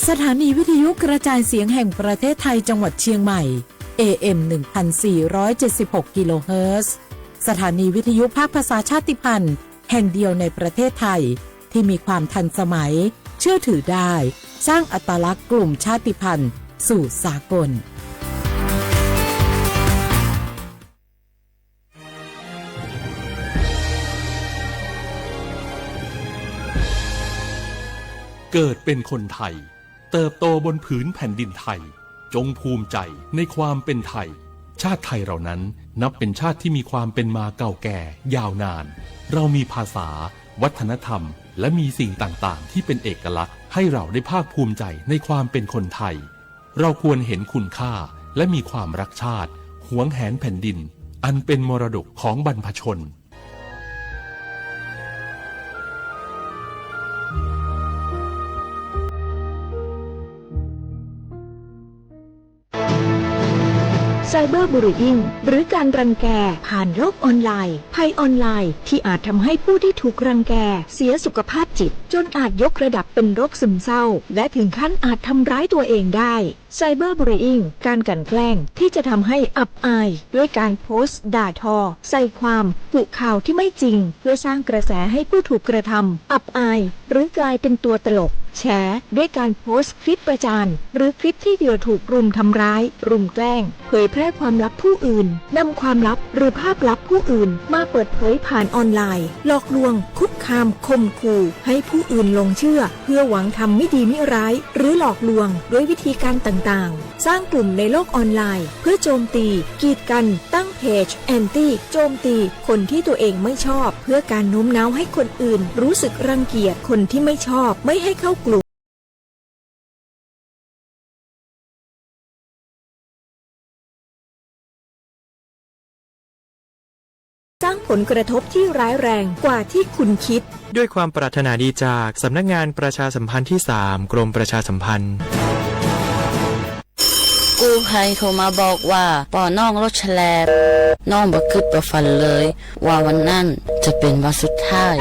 สถานีวิทยุกระจายเสียงแห่งประเทศไทยจังหวัดเชียงใหม่ เอ เอ็ม หนึ่งพันสี่ร้อยเจ็ดสิบหก กิโลเฮิรตซ์ สถานีวิทยุภาคภาษาชาติพันธุ์แห่งเดียวในประเทศไทย ที่มีความทันสมัย เชื่อถือได้ สร้างอัตลักษณ์กลุ่มชาติพันธุ์สู่สากล เกิดเป็นคนไทย เติบโตบนผืนแผ่นดินไทย จงภูมิใจในความเป็นไทย ชาติไทยเรานั้นนับเป็นชาติที่มีความเป็นมาเก่าแก่ยาวนาน เรามีภาษา วัฒนธรรม และมีสิ่งต่างๆ ที่เป็นเอกลักษณ์ ให้เราได้ภาคภูมิใจในความเป็นคนไทย เราควรเห็นคุณค่า และมีความรักชาติ หวงแหนแผ่นดิน อันเป็นมรดกของบรรพชน Cyberbullying หรือการรังแกผ่านโลกออนไลน์ ภัยออนไลน์ที่อาจทำให้ผู้ที่ถูกรังแกเสียสุขภาพจิต จนอาจยกระดับเป็นโรคซึมเศร้า และถึงขั้นอาจทำร้ายตัวเองได้ Cyberbullying การกลั่นแกล้งที่จะทำให้อับอายด้วยการโพสต์ด่าทอ ใส่ความ กุข่าวที่ไม่จริง เพื่อสร้างกระแสให้ผู้ถูกกระทำอับอาย หรือกลายเป็นตัวตลก แฉ ด้วยการโพสต์คลิปประจาน หรือคลิปที่เหยื่อถูกรุมทำร้าย รุมแกล้ง เผยแพร่ความลับผู้อื่น นำความลับหรือภาพลับผู้อื่นมาเปิดเผยผ่านออนไลน์ หลอกลวง คุกคาม ข่มขู่ ให้ผู้อื่นหลงเชื่อ เพื่อหวังทำไม่ดีไม่ร้าย หรือหลอกลวงด้วยวิธีการต่างๆ สร้างกลุ่มในโลกออนไลน์ เพื่อโจมตี กีดกัน ตั้งเพจ แอนตี้ โจมตีคนที่ตัวเองไม่ชอบ เพื่อการโน้มน้าวให้คนอื่นรู้สึกรังเกียจคนที่ไม่ชอบ ไม่ให้เข้ากลุ่ม สร้างผลกระทบที่ร้ายแรงกว่าที่คุณคิด ด้วยความปรารถนาดีจากสำนักงานประชาสัมพันธ์ที่สาม กรมประชาสัมพันธ์ กู้ภัยโทรมาบอกว่าป้อน้องรถแฉลบ น้องบ่คิดบ่ฝันเลย ว่าวันนั้นจะเป็นวันสุดท้าย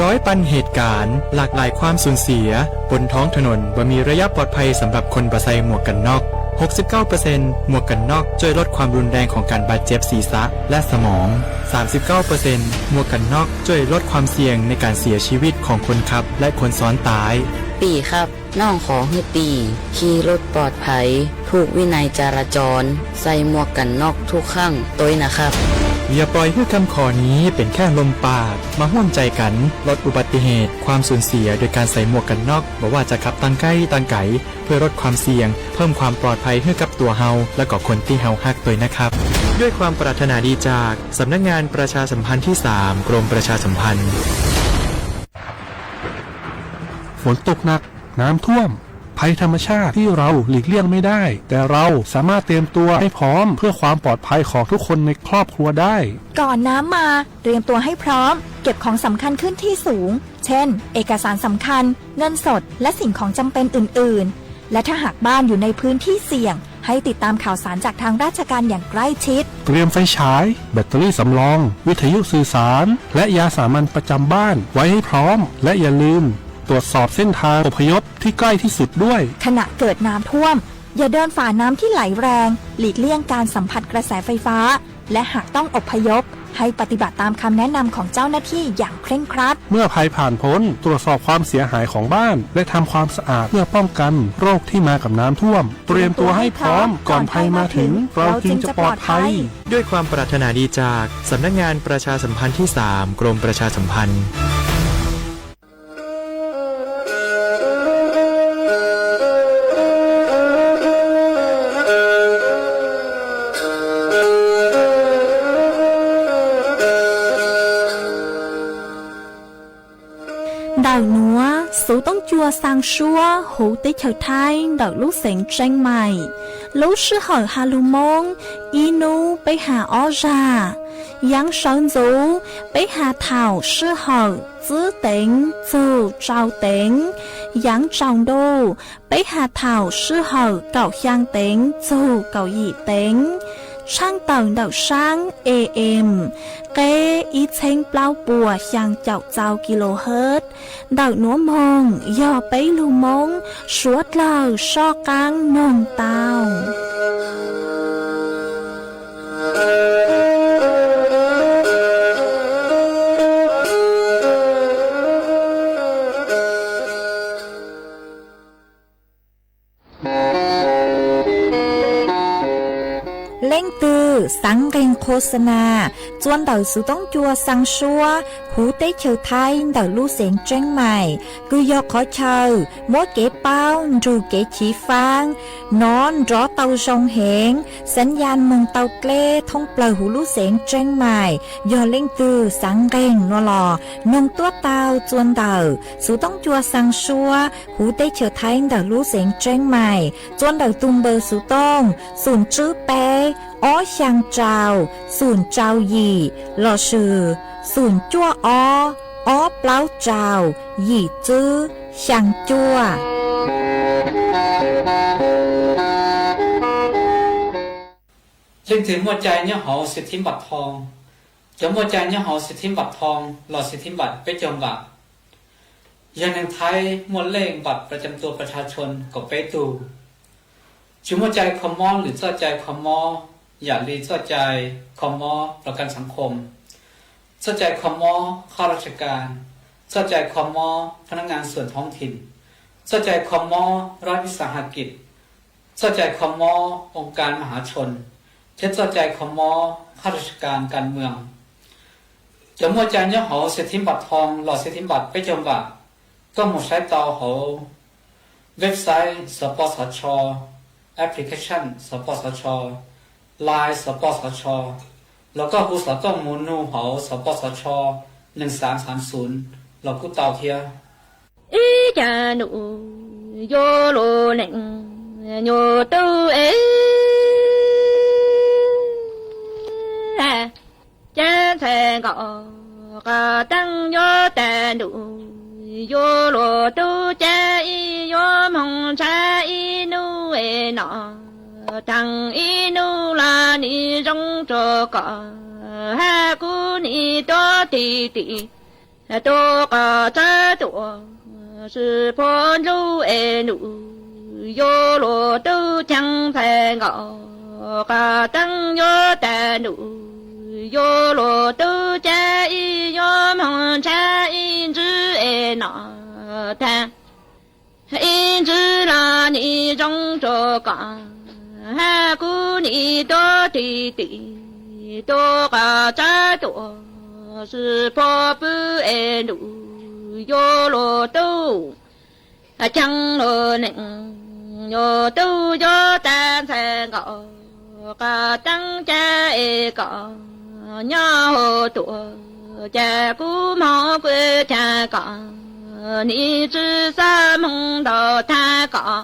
ร้อยปันเหตุการณ์ หลากหลายความสูญเสีย บนท้องถนนบ่มีระยะปลอดภัยสำหรับคนบ่ใส่หมวกกันน็อก หกสิบเก้าเปอร์เซ็นต์ หมวกกันน็อกช่วยลดความรุนแรงของการบาดเจ็บศีรษะและสมอง สามสิบเก้าเปอร์เซ็นต์ หมวกกันน็อกช่วยลดความเสี่ยงในการเสียชีวิตของคนขับและคนซ้อนท้าย ปีครับ น้องขอให้ปี ขี่รถปลอดภัย ผูกวินัยจราจร ใส่หมวกกันน็อกทุกครั้งด้วยนะครับ อย่าปล่อยให้คำขอนี้เป็นแค่ลมปาก มาร่วมใจกันลดอุบัติเหตุ ความสูญเสียโดยการใส่หมวกกันน็อก บ่ว่าจะขับทางใกล้ทางไกล เพื่อลดความเสี่ยง เพิ่มความปลอดภัยให้กับตัวเฮา และก็คนที่เฮาฮักด้วยนะครับ ด้วยความปรารถนาดีจากสำนักงานประชาสัมพันธ์ที่สาม กรมประชาสัมพันธ์ ฝนตกหนัก น้ำท่วม ภัยธรรมชาติที่เราหลีกเลี่ยงไม่ได้ แต่เราสามารถเตรียมตัวให้พร้อมเพื่อความปลอดภัยของทุกคนในครอบครัวได้ ก่อนน้ำมา เตรียมตัวให้พร้อม เก็บของสำคัญขึ้นที่สูง เช่น เอกสารสำคัญ เงินสด และสิ่งของจำเป็นอื่นๆ และถ้าหากบ้านอยู่ในพื้นที่เสี่ยง ให้ติดตามข่าวสารจากทางราชการอย่างใกล้ชิด เตรียมไฟฉาย แบตเตอรี่สำรอง วิทยุสื่อสาร และยาสามัญประจำบ้านไว้ให้พร้อม และอย่าลืมตรวจสอบเส้นทางอพยพที่ใกล้ที่สุดด้วย ขณะเกิดน้ำท่วม อย่าเดินฝ่าน้ำที่ไหลแรง หลีกเลี่ยงการสัมผัสกระแสไฟฟ้า และหากต้องอพยพ ให้ปฏิบัติตามคำแนะนำของเจ้าหน้าที่อย่างเคร่งครัด เมื่อภัยผ่านพ้น ตรวจสอบความเสียหายของบ้าน และทำความสะอาดเพื่อป้องกันโรคที่มากับน้ำท่วม เตรียมตัวให้พร้อมก่อนภัยมาถึง เราจึงจะปลอดภัย ด้วยความปรารถนาดีจากสำนักงานประชาสัมพันธ์ที่สาม กรมประชาสัมพันธ์ Ntawm nuav xuv toob cua xaa suab huv teb chaws Thaib ntawm lub xeev Tseeb Maim. Lub sij hawm has lug Moob, ib nub peb has ob zag. Yaav sawv ntxuv, peb has thaum sij hawm tsib teev txug rau teev. Yaav tsaus ntuj, peb has thaum sij hawm kaum xyaa teev txug kaum yim teev. Tshaaj tawm ntawm saab A M, qeb ib txheeb plaub puas xyaa caum txau kilohertz, ntawm nuav moog yog peb lug Moob suav dlawg soj qaab noog tau. Leej twg xaav nqeeg qho xa nas, txua ntawm xuv toob cua xaa suab huv teb chaws Thaib ntawm lub xeev Tseeb Maim, kws yog qhov chaw muab kev paub nrug kev chiv faab nov nrov tau zoo heev, xaav ya moog tau dleb thoob plawg huv lub xeev Tseeb Maim. Yog leej twg xaav nqeeg no los noog tuab tau txua ntawm xuv toob cua xaa suab huv teb chaws Thaib ntawm lub xeev Tseeb Maim, txua ntawm tug npawb xuv tooj xoom tswb peb ob xyaa rau xoom rau yim lossis xoom cuaj ob ob plaub rau yim tswb xyaa cuaj. Leej twg muaj cai nyob hauv xwm thib npam thoo, cov muaj cai nyob hauv xwm thib npam thoo los xwm thib npam peb caug npam, yog neeg Thaib muaj lej npamประจำตัวประชาชน kaum peb tug. Tsis muaj cai kho mob lwm txoj cai kho mob, yam li txoj cai kho mob ประกันสังคม, txoj cai kho mob ข้าราชการ, txoj cai kho mob พนักงานส่วนท้องถิ่น, txoj cai kho mob รัฐวิสาหกิจ, txoj cai kho mob องค์การมหาชน, thiab txoj cai kho mob ข้าราชการการเมือง. Cov muaj cai nyob hauv xwm thib npam thoo los xwm thib npam peb caug npam, koj mus saib tau hauv website สปสช, application สปสช, Line สปสช, los koj hu xov tooj mus nug hauv สปสช หนึ่งสามสามศูนย์ los kuj tau thiab. Ib cag num yuav luag leej nyuag tub es, cab ntxhais nkaus qhov teeb yuav tag num, yuav luag tub cab ib yuav moog ntshaw ib nub es no, thaam ib nub los nim zoo rua koj, hab kuv nim tuav tim tim, tuav qhov tsawb tuaj sib phuab ntswb es num, yuav luag tub cab ntxhais nkaus qhov teeb yuav tag num, yuav luag tub cab ib yuav moog ntshaw ib ntswb es no, thaam ib ntswb los nim zoo rua koj, hab kuv nim tuav tim tim, tuav qhov tsawb tuaj sib phuab pwb es num, yuav luag tub cab luag leej nyuag tub yuav tag ntxhais nkaus qhov teeb cab es koj nyob hauv tuaj, cas kuv moog kuv cab koj, nim tsi xaav moog ntaus tag koj,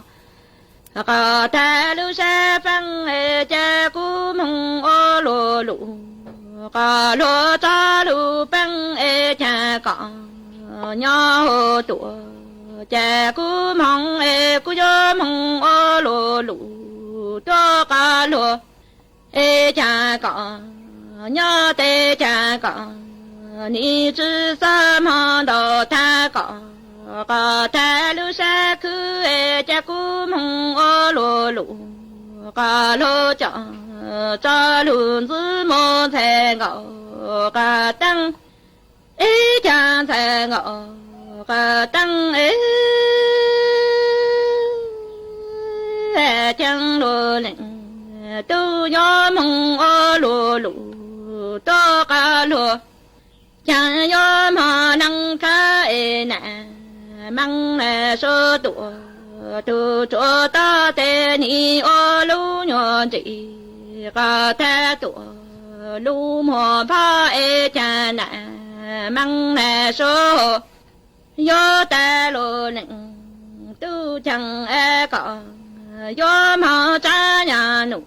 koj tag lub sab peeb es cas kuv moog ua luag lug, koj luag tso lub peeb es cab koj nyob hauv tuaj, cas kuv moog es kuv yuav moog ua luag lug, tuav qhov luag es cab koj nyob tes cab koj, nim tsi xaav moog ntaus tag koj, koj tag lub sab khwb es cas kuv moog ua luag lug, koj luag coj tso lug ntxwb mus ntxhais nkaus qhov teeb, ib cag ntxhais nkaus qhov teeb es, cab luag leej tub yuav moog ua luag lug, tuav qhov luag cab yuav moog neeg khav es nam maam nam suav tuaj, tug tsuav tog tes nim ua lub nyuag ntsis, koj tag tuaj lub muag phoj es cab nam maam nam suav, yuav tag luag leej tub cab es koj yuav moog tsav nyam num,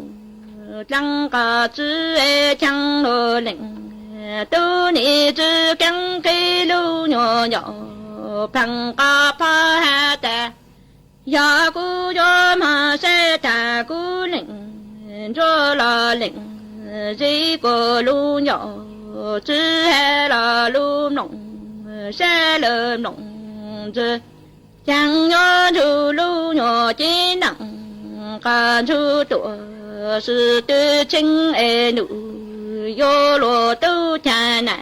dlaab qhov tswv es cab luag leej tub nim tsi keeb qhib lub nyuag ncaus pheej qhov phoj has tas, yog kuv yuav moog saib tag kuv leej nruab luag leej ntsis kuv lub ncauj, tsis hais los lub mloog, sab lawv mloog ntsws. Caag nyob nrug lub nyuag ceeb neem, qhov ntsug tuam sis tw tsheej es num, yuav luag tub caag nam,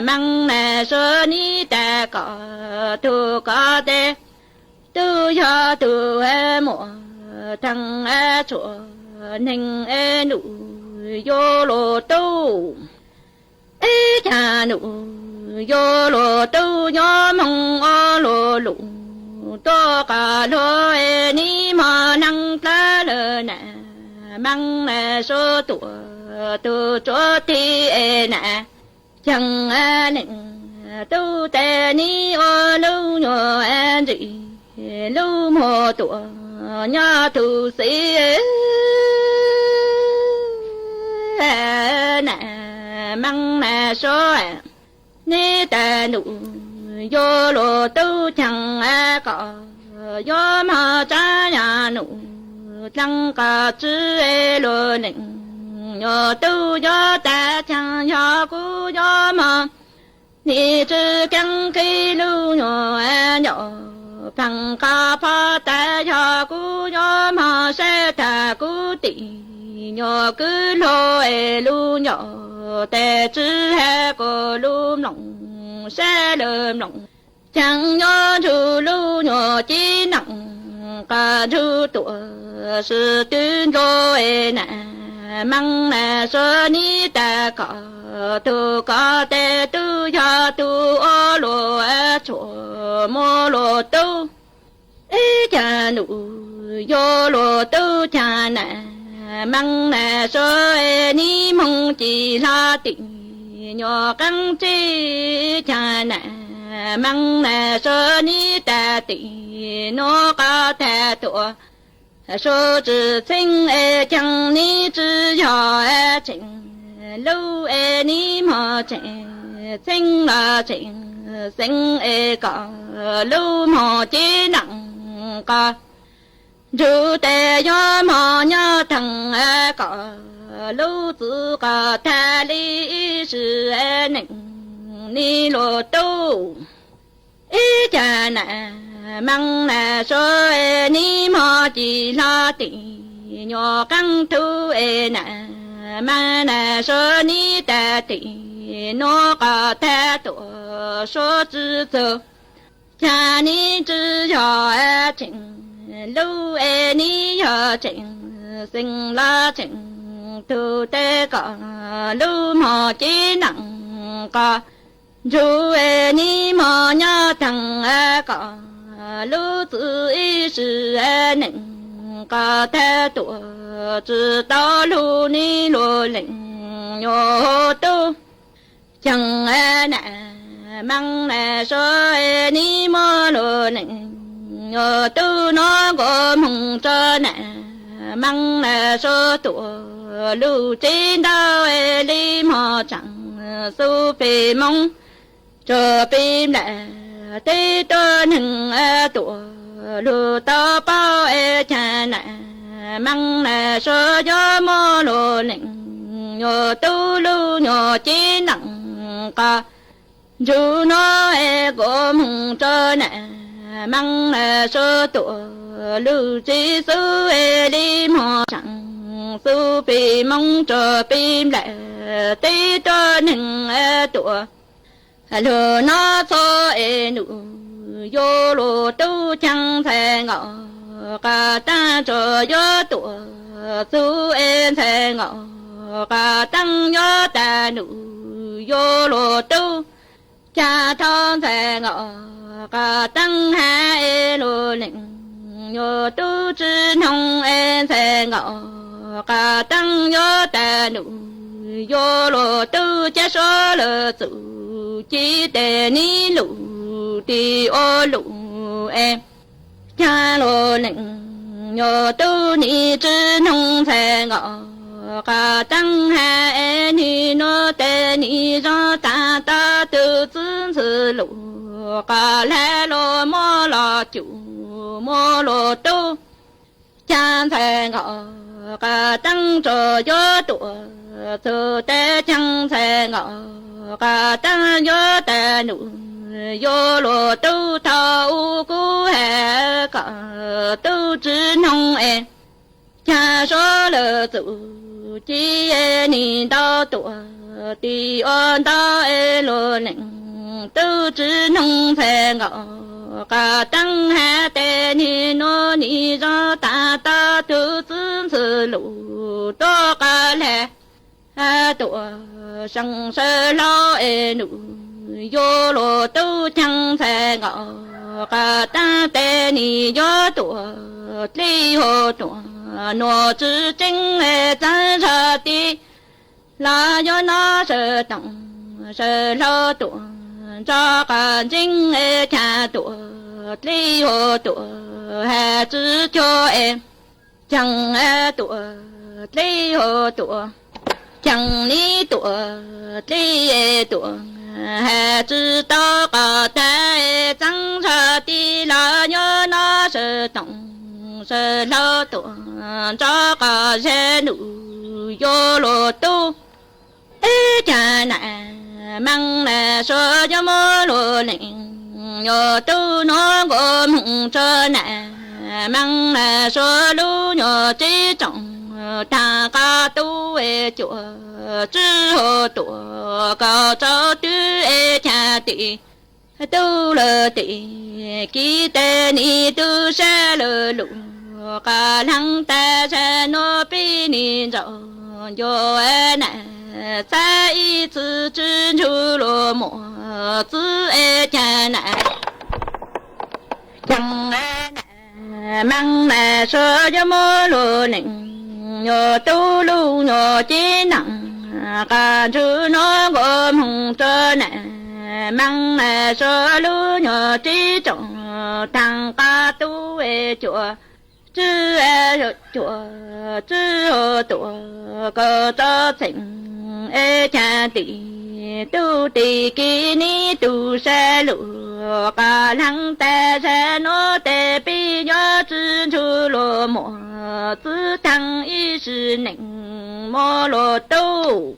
maam nam suav nib tas kom tug koj tes. Tub yog tug muam theej tshuav neeg es num, yuav luag tub. Ib caag num yuav luag tub, nyob moog ob luag lug, tuaj qhov luag es nib mog neeg dlawb lawm nam, maam nam suav tuam tug tsuav tig es nam. Caag neeg tub tes nib ua lub nyuag ntsis, lub muag tuam nyob tug xib nam, maam nam suav nib tas num, yuav luag tub caag kom yuav mog tsab yaam num, dlaab qhov tsi es luag neeg yuav tub yuav tas caag, yog kuv yuav mog nim tsi keeb qhib lub nyuag ncauj, pheej qhov phob tas, yog kuv yuav mog saib tas kuv tim nyuag kwv luag es lub ncauj tes tsi has kuv lub mloog, saib lawv mloog. Caag nyob nrug lub nyuag ceeb neem, qhov ntsug tuam sis tw nrug es nam, maam nam suav nib tas kom tug koj tes, tub yog tug ua luag tshuam muaj luag tub. Ib caag num yuav luag tub caag nam, maam nam suav nib moog ci hlo tim nyuag qeeb tsib caag nam, maam nam suav nib tas tim nuav qhov tag tuam. Suav tsi txheeb es caag nib tsi yog tseem, lub es nib mog tseem, txheeb los tseem xeev es kom lub mog ceeb neem kom ntsug tes, yuav mog nyob theej kom lub txwv kom tag li ib sim neej nib luag tub. Ib caag nam, maam nam suav nib mog ci hlo tim nyuag qeeb tug es nam, maam nam suav nib tas tim nuav qhov tag tuam. Suav tsi txug caag nib tsi yog tseem, lub es nib yog tseem, xeev los tseem tug tes kom lub mog ceeb neem kom ntsug es nib mog nyob theej kom lub txwv ib sim neej kom tag tuam. Tsi tau lug nib luag leej nyuag tub caag nam, maam nam suav nib muaj luag leej nyuag tub, nuav nkaus moog tso nam, maam nam suav tuam. Lub tsev ntau es li mog tsaam, xub peb moog tso peb nplaim, teb tuab neeg tuam lug tau paub es caag nam, maam nam suav yuav muaj luag leej nyuag tub, lub nyuag ceeb neem kom ntsug nuav es nkaus moog tso nam, maam nam suav tuam. Lub tsev xub es li mog tsaam, xub peb moog tso peb nplaim, teb tuab neeg tuam lug nuav txhua es num, yuav luag tub caag ntxhais nkaus, qhov taab tso yuav tuam txug es ntxhais nkaus, qhov taab yuav tas num, yuav luag tub caag tau ntxhais nkaus, qhov taab has es luag leej nyuag tub tsi noog es ntxhais nkaus, qhov taab yuav tas num, yuav luag tub caj suab lawv txum ci tes nib lug tim ua lug es caag luag leej nyuag tub nim tsi noog ntxhais nkaus, qhov taab has es nim nuav tes nim zoo taag tau tug txwv ntxhw lug, qhov hlab luag muab los cum muab luag tub caag ntxhais nkaus, qhov taab tso yuav tuam txhua tes cheeb ntxhais nkauj, qas teeb yuav tag num, yuav luag tub thaum ub kuv hais kom tub tsis hnoog es, cas suav lawm txuj ci es nim ntau tuaj, tim ua ntau es luag neej tub tsis hnoog ntxhais nkauj, qas teeb hais tes nim nuav nim zoo tag tau tug txwv ntxhw lug tuaj qas lag tuaj seej sawv hlau es num, yuav luag tub cheeb ntxhais nkauj, qas teeb tes nim yuav tuaj dleb hauv tuaj, nuav tsis tseeb es txeeb zog ti los yuav nov sawv toom sawv hlau tuaj, nrov qas ntseeb es cas tuaj dleb hauv tuaj hais tsis cuag es, cheeb tuaj dleb hauv tuaj, cheeb nim tuaj dleb tuaj, hais tsis tau qhov tag es txeeb zog ti los yuav nov sawv toom sawv hlau tuaj, nrov qas zag num, yuav luag tub es cas nam meej nam suav yuav muab luag leej, yuav tub nuav nkaus moog rua nam meej nam suav lub nyuag tsib rooj, taag qas tub es cuaj tsib hauv tuaj, kaum rau twb es cas tim tub lawm tim kiv tes nim tub sab lawm lug, qas leeg tas zag nuav pib nim ntsaum, yuav nam txhab ib txwm tsis ntsug luag muam txwv es cas nam, cas nam meej nam suav yuav muab luag leej, yuav tub lub nyuag cev nam, qas ntsug nuav nkaus moog rua nam meej nam suav lub nyuag tsib rooj, taag qas tub es cuaj tsib, cuaj tsib hauv tuaj, kaum rau txheej es cas tim tub tim kiv nim tub sab lug, qas leeg tas zag nuav tes pib yuav tsis ntsug luag muam txwv, taag ib sim neej muab luag tub.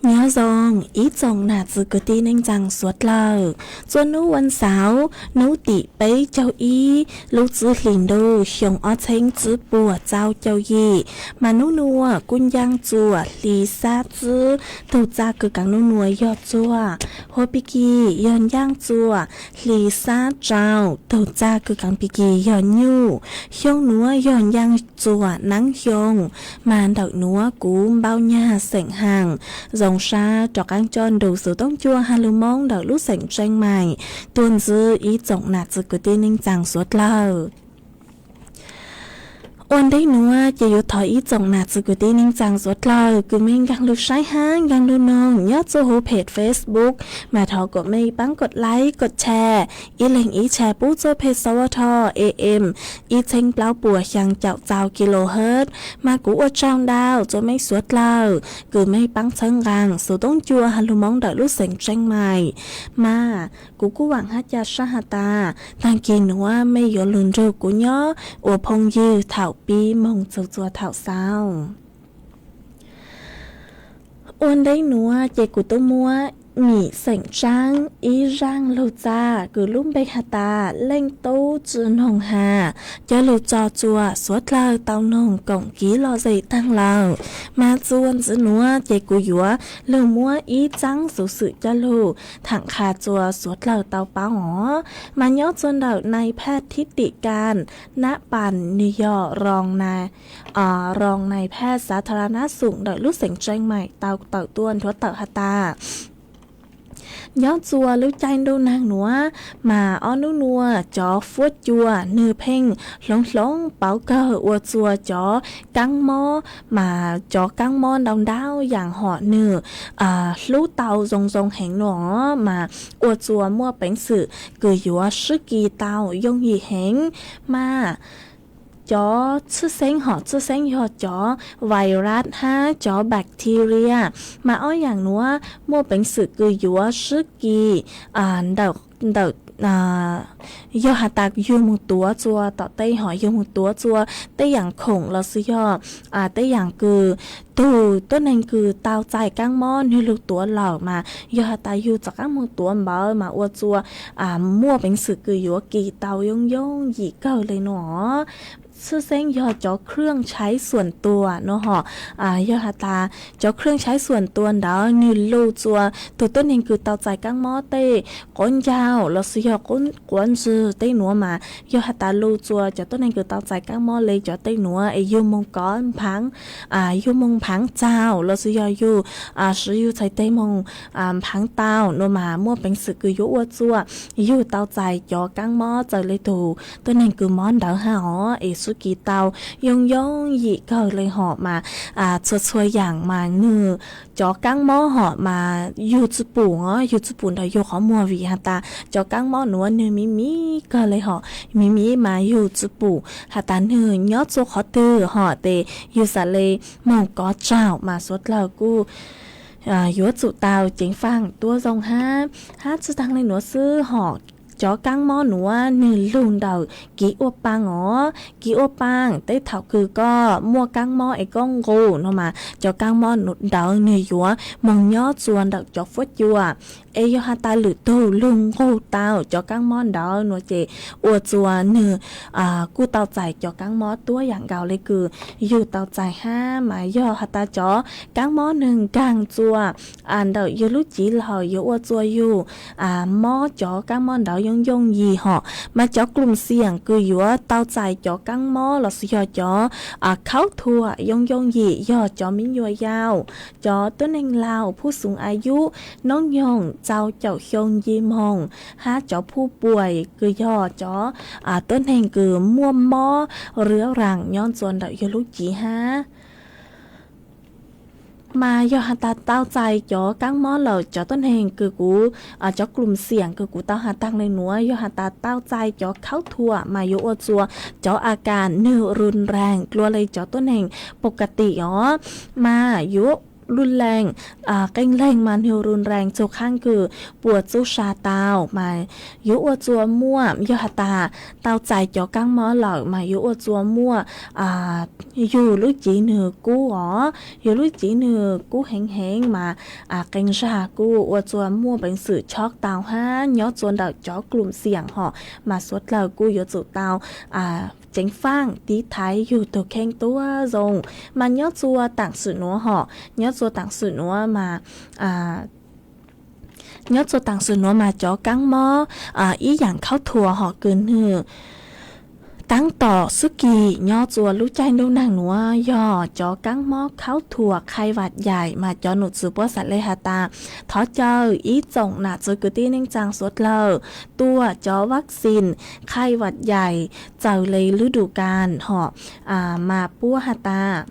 Nyob zoo ib tsoom nam txiv kwv tij neej tsaa suav dlawg. Txuas nub vas xauv, nub tim peb caug ib lub txwv hlis ntuj xyoo ob txheeb tsib puas tsau caug yim, mas nub nuav kuj ncaaj txuas hli xab txwv tug txaj kws kaav nub nuav yog txuas huab pig kig, yog ncaaj txuas hli xab rau tug txaj kws kaav pig kig yog nyuj. Xyoo nuav yog ncaaj txuas naav xyoo, mas ntawm nuav kuv npau nyag xeem haas zoo sab rov qaab coj nrug xuv toob cua has lug Moob ntawm lub xeem Tseej Maim tuaj ntxiv ib tsoom nam txiv kwv tij neej tsaa suav dlawg. Ua ntej nuav ces yuav thov ib tsoom nam txiv kwv tij neej tsaa suav dlawg kws mej nkaag lug saib hab nkaag lug noog nyob txuj huv peg Facebook, mas thov kuas mej paab kod like kod share, ib leeg ib share pub txuj peg sawv tho AM ib txheeb plaub puas xyaa caum txau kilohertz. Mas kuv ua tsaug ntau rua mej suav dlawg kws mej paab txhawb nqaa xuv toob cua has lug Moob ntawm lub xeem Tseej Maim. Mas kuv kuj vaam hab ca sab has tas taag kis nuav mej yuav lug nrug kuv nyob ua phooj ywg thaum pib moog txug txuas thaum xaus. Ua ntej nuav ces kuv tub muab Mim xeem Tsaab ib zaaj lug txaj kws lub npe has tas Leej Tub Tsi Noog Has, cov lug tso tsua suav dlawg tau noog koom kiv lom zem taag lawm. Mas txuas ntxiv nuav ces kuv yuav lug muab ib txaab xuv xwm coj lug thaam qha tsua suav dlawg tau paub os. Mas nyob tsua ntawm nai phaj thib tim kas nab pas nwg yog roos nai, roos nai phaj xav tha ra nab xum ntawm lub xeem Tseem Maim tau tawm tuaj nthuav tawm has tas nyob tsua lub caij ntuj nag nuav, mas ob nub nuav cov fuab cua nwg pheej hloov hloov pauv kawg ua tsua cov kaab mob, mas cov kaab mob ntau ntau yaam hom nwg hlub tau zoo zoo heev nuav mas ua tsua muaj peev xwm kws yuav swb kis tau yooj yim heev. Mas cov tshwj xeeb hom tshwj xeeb yog cov virus hab cov bacteria, mas ob yaam nuav muaj peev xwm kws yuav swb kis ntawm, yog has tas yug moog tuav tsua tom tej hom yug moog tuav tsua tej yaam khoom los sis yog tej yaam kws tug tuab neeg kws tau txais kaab mob nwg lug tuav lawm mas yog has tas yug rov qaab moog tuav npawv mas ua tsua muaj peev xwm kws yuav kis tau yooj yooj yim kawg le nuav. Tshwj xeeb yog cov เครื่องใช้ส่วนตัว nuav hom, yog has tas cov เครื่องใช้ส่วนตัว ntawd nwg lug tsua tug tuab neeg kws tau txais kaab mob tej quav ncaug los sis yog quav ntswg tej nuav mas yog has tas lug tsua cov tuab neeg kws tau txais kaab mob le cov tej nuav es yug moog kov nphaav, yug moog nphaav txaug los sis yog yug siv yug txhais teg moog nphaav tau nuav mas muaj peev xwm kws yuav ua tsua yug tau txais cov kaab mob txawm le tug tuab neeg kws mob ntawd hab os es swb kis tau yooj yooj yim kawg le hom mas txhua txhua yaam mas nwg cov kaab mob hom mas yug tsi pum os, yug tsi pum nrug yug qhov muag vim has tas cov kaab mob nuav nwg miv miv kawg le hom, miv miv mas yug tsi pum has tas nwg nyob tsua qhov twg hom tes yug xaav le moog kov tsaug mas suav dlawg kuj yuav tsum tau ceev faaj tuab zoo hab. Hab tsi taag le nuav xwb hom, cov kaab mob nuav nwg lug ntawm kiv ua paa os, kiv ua paa tej thaum kws koj muaj kaab mob es koj nqus nuav mas cov kaab mob ntawd nwg yuav moog nyob tsua ntawm cov fuab cua. Es yog has tas lwm tug lug nqug tau cov kaab mob ntawd nuav ces ua tsua nwg kuj tau txais cov kaab mob tuab yaam nkaus le kws yug tau txais hab. Mas yog has tas cov kaab mob nwg nkaag tsua ntawm yug lub civ lawm yuav ua tsua yug mob cov kaab mob ntawd yooj yooj yim hom. Mas cov กลุ่มเสี่ยง kws yuav tau txais cov kaab mob los sis yog cov khaub thuam yooj yooj yim yog cov miv nyuas yau, cov tuab neeg laug, phub xoov a yub, noob nyoog txaus caum xyoo nce moog, hab cov phub puam kws yog cov tuab neeg kws muaj mob rwv raam nyob tsua ntawm yug lub civ hab. Mas yog has tas tau txais cov kaab mob lawm cov tuab neeg kws kuv, cov กลุ่มเสี่ยง kws kuv tau has taag le nuav yog has tas tau txais cov khaub thuam mas yuav ua tsua cov a kas nwg run raag dlua le cov tuab neeg pau ka tim os. Mas yuav run raag, qee leeg mas nwg run raag txug qaab kws puas txuj sa tau mas yuav ua tsua muaj, yog has tas tau txais cov kaab mob lawm mas yuav ua tsua muaj yug lub civ nwg kub os, yug lub civ nwg kub heev heev mas qee zag kuj ua tsua muaj peev xwm chob tau hab nyob tsua ntawm cov กลุ่มเสี่ยง hom. Mas suav dlawg kuj yuav tsum tau ceev faaj tiv thaiv yug tug kheej tuab zoo. Mas nyob tsua taam sim nuav hom, nyob tsua taam sim nuav mas nyob tsua taam sim nuav mas cov kaab mob ib yaam khaub thuam hom kws nwg taab tom xwb kis nyob tsua lub caij ntuj nag nuav yog cov kaab mob khaub thuam khai vam yaim. Mas cov num txwv puab xaav le has tas thov caw ib tsoom nam txwv kwv tij neej tsaa suav dlawg tuaj cov vaccine khai vam yaim txawm le lub dum kas hom. Mas puab has tas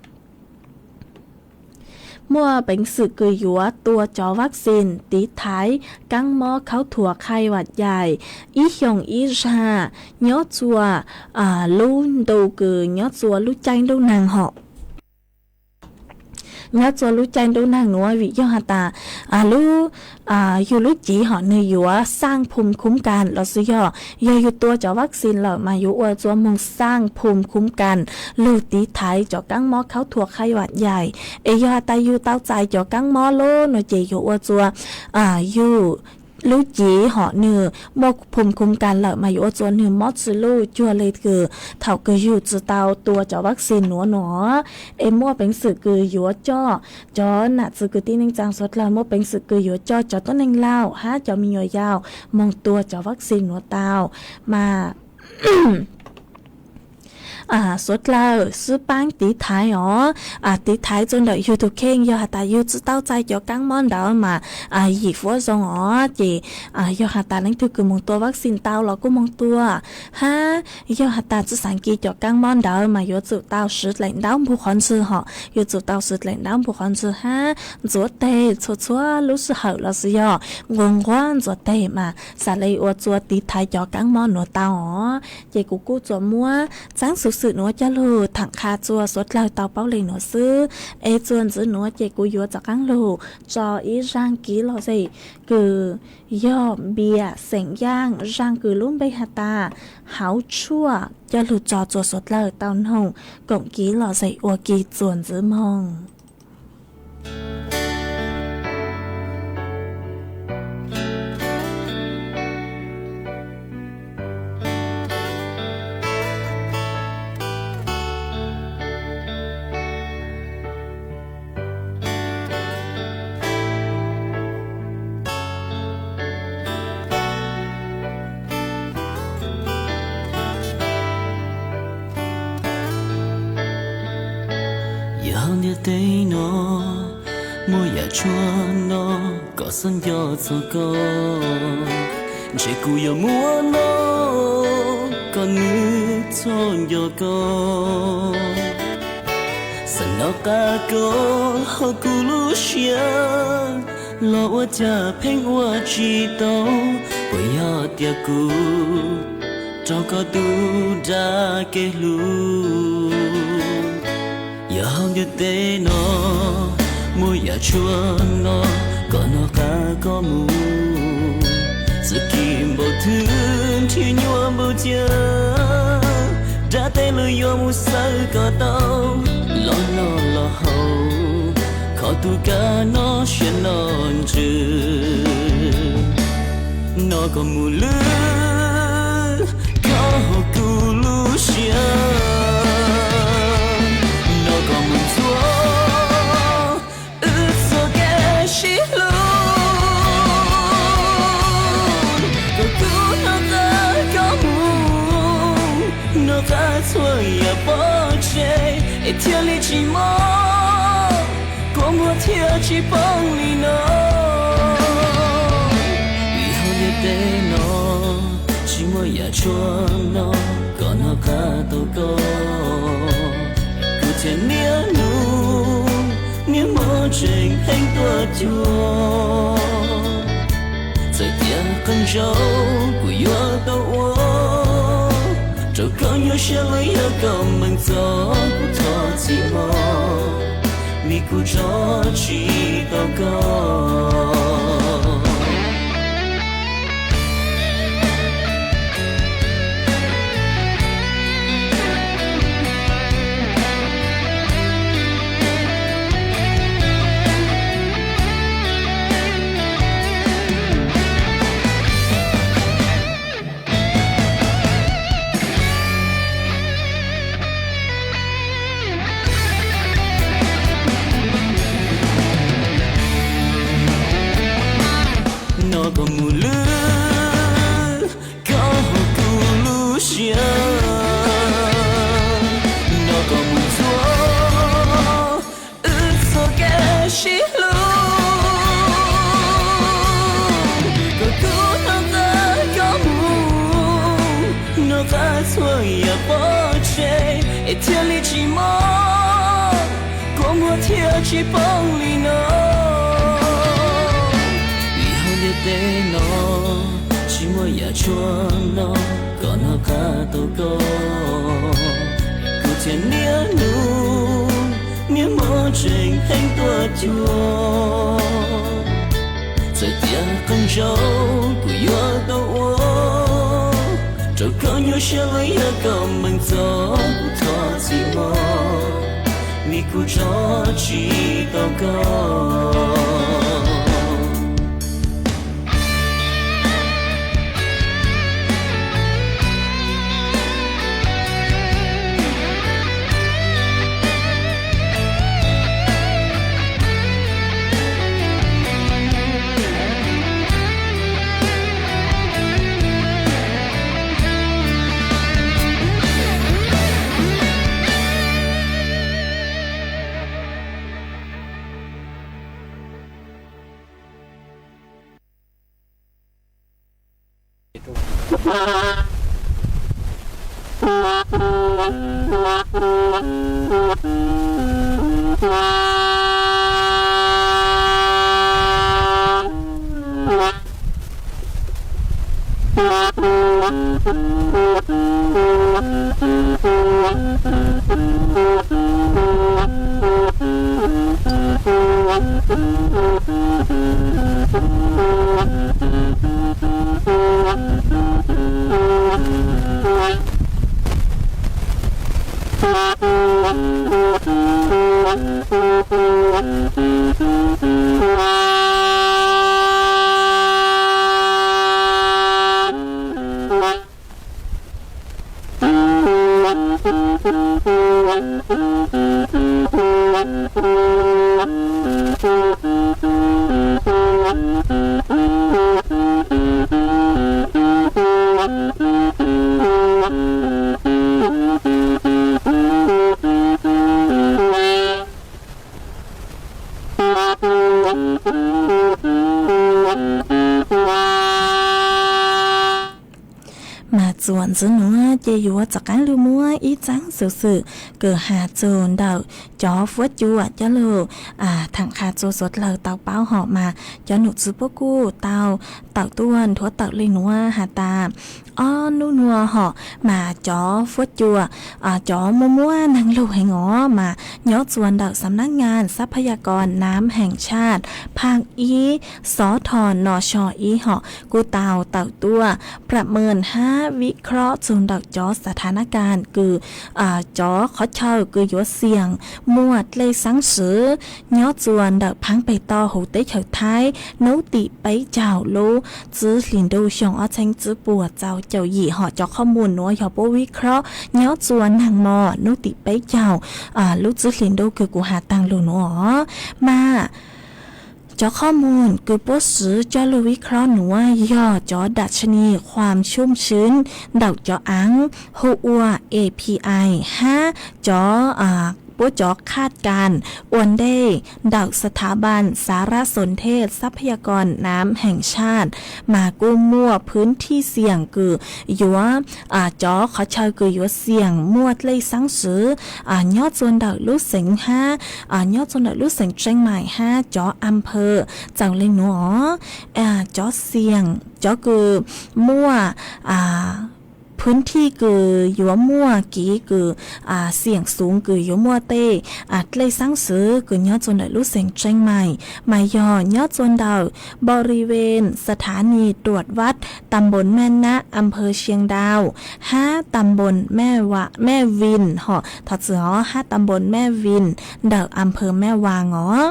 muaj peev xwm kws yuav tua cov vaccine tiv thaiv kaab mob khaub thuam khai vam yaim ib xyoos ib zag nyob tsua lub ntu kws nyob tsua lub caij ntuj nag hom. Nyob txhua lub caij ntuj nag nuav vim yog has tas lub yug lub cev hom nwg yuav xaj phum khuv kas los xwb yog, yog yug tua cov vaccine lawm mas yuav ua txuas moog xaj phum khuv kas lug tiv thaiv cov kaab mob khaub thuas khaib vam yaim. Es yog has tas yug tau txais cov kaab mob lub no ces yuav ua txuas yug lub cev hom nwg muaj phum khuv kas lawm mas yuav ua txuas nwg mob tsi luj cuag le kws thaum kws yug tsi tau tua cov vaccine nuav no. Es muaj peev xwm kws yuav coj cov nam txwv kwv tij neej tsaa suav dlawg, muaj peev xwm kws yuav coj cov tuab neeg laug hab cov me nyuam yaus moog tua cov vaccine nuav tau mas suav dlawg xwb paab tiv thaiv os, tiv thaiv txug ntawm yug tug kheej. Yog has tas yug tsi tau txais cov kaab mob ntawd mas yim fuab zoo os, ces yog has tas leej twg kws moog tua vaccine tau los kuj moog tua, hab yog has tas tsi xaav kis cov kaab mob ntawd mas yuav tsum tau siv dlaim ntaub npug qhov ntswg hom, yuav tsum tau siv dlaim ntaub npug qhov ntswg hab ntxuav teg txhua txhua lub sij hawm los sis yog nquag nquag ntxuav teg mas xaav le ua txuas tiv thaiv cov kaab mob nuav tau os. Ces kuv kuj tsuas muab txeeb xuv xwm nuav coj lug thaam qha txuas suav dlawg tau paub le nuav xwb. Es txuas ntxiv nuav ces kuv yuav rov qaab lug tso ib zaaj kev lom zem kws yog npias xeem Yaaj, zaaj kws lub npe has tas Hauv Tshuaj coj lug tso txuas suav dlawg tau noog koom kev lom zem ua ke txuas ntxiv moog. Yog hauv ntiaj teb no muaj yaam tshuaj no kom xob nco txog koj, ntshe kuv yuav muab no kom nwg txhob nco koj. Xam nov qab koj hauv kuv lub siab los ua cas pheej ua tsis tau, puas yog tias kuv raug koj tus dab kev hlub. Yog hauv ntiaj teb no muaj yaam tshuaj no kom nov qab koj mus, txuj kev npaum twg nrhiav nyuaj npaum cas, dab teb lawv yuav mus xawv kom tau, los noj los haus, kho tus kab noj siab noj ntsws. Nov koj mus lwb koj hauv kuv lub siab, nov koj mus ntxuav wb txoj kev sib hlub. Koj kuj nov qab koj mus, nov qab txhua yam pov tseg, es thiaj li tsis mob, kua muag thiaj tsis poob li no. Vim hauv ntiaj teb no tsis muaj yaam tshuaj no kom nov qab tau koj, kuv thiaj niaj hnub niaj hmo tseem pheej tuaj cuag. Txawm tias qee zaug kuv yuav tau ua rau koj nyuaj siab los yog koj meem txom kuv thov txim mog, vim kuv tso tsis tau koj. Nov koj mus lwb koj hauv kuv lub siab, nov koj mus ntxuav wb txoj kev sib hlub. Koj kuj nov qab koj mus, nov qab txhua yam pov tseg, es thiaj li tsis mob, kua muag thiaj tsis poob li no. Vim hauv ntiaj teb no tsis muaj yaam tshuaj no kom nov qab tau koj, kuv thiaj niaj hnub niaj hmo Koj tseem heev tuaj cuag, txawm tias qee zaug kuv yuav tau ua rau koj nyuaj siab los yog koj meem txom kuv thov txim mog, vim kuv tso tsis tau koj. Mas txuas ntxiv nuav ces yuav rov qaab lug muab ib txaab xuv xwm kws has txug ntawm cov fuab cua coj lug thaam qha rua suav dlawg tau paub hom mas cov num txwv puab kuj tau tawm tuaj nthuav tawm le nuav has tas ob nub nuav hom mas cov fuab cua cov muaj muab neeg lug heev os mas nyob txuas ntawm สำนักงานทรัพยากรน้ำแห่งชาติ ภาค ib, สทนช ib hom kuj tau tawm tuaj ประเมิน hab วิเคราะห์ txug ntawm cov สถานการณ์ kws cov qhov chaw kws yuav xiam muaj dlej xaab swv nyob txuas ntawm phaab peg toj huv teb chaws Thaib nub tim peb caug lub txwv hli ntuj xyoo ob txheeb tsib puas rau caum yim hom cov qhov muag nuav yog puab วิเคราะห์ nyob txuas naag mo nub tim peb caug lub txwv hli ntuj kws kuv has taag lug nuav os. Mas cov qhov muag kws puab swv coj lug วิเคราะห์ nuav yog cov ดัชนีความชุ่มชื้น ntawm cov aav hu ua API hab cov puab cov คาดการณ์ ua ntej ntawm สถาบันสารสนเทศทรัพยากรน้ำแห่งชาติ mas kuj muaj พื้นที่เสี่ยง kws yuav cov qhov chaw kws yuav xiam muaj dlej xaab swv nyob txuas ntawm lub xeev hab nyob txuas ntawm lub xeev เชียงใหม่ hab cov อำเภอ txawm le nuav os. Cov xiam cov kws muaj พื้นที่ kws yuav muaj kev kws xiam xoov kws yuav muaj tej dlej xaab swv kws nyob txuas ntawm lub xeev เชียงใหม่ mas yog nyob txuas ntawm บริเวณสถานีตรวจวัด ตำบลแม่นะ อำเภอเชียงดาว hab ตำบลแม่วะ แม่วิน hom thov txim os hab ตำบลแม่วิน ntawm อำเภอแม่วาง os.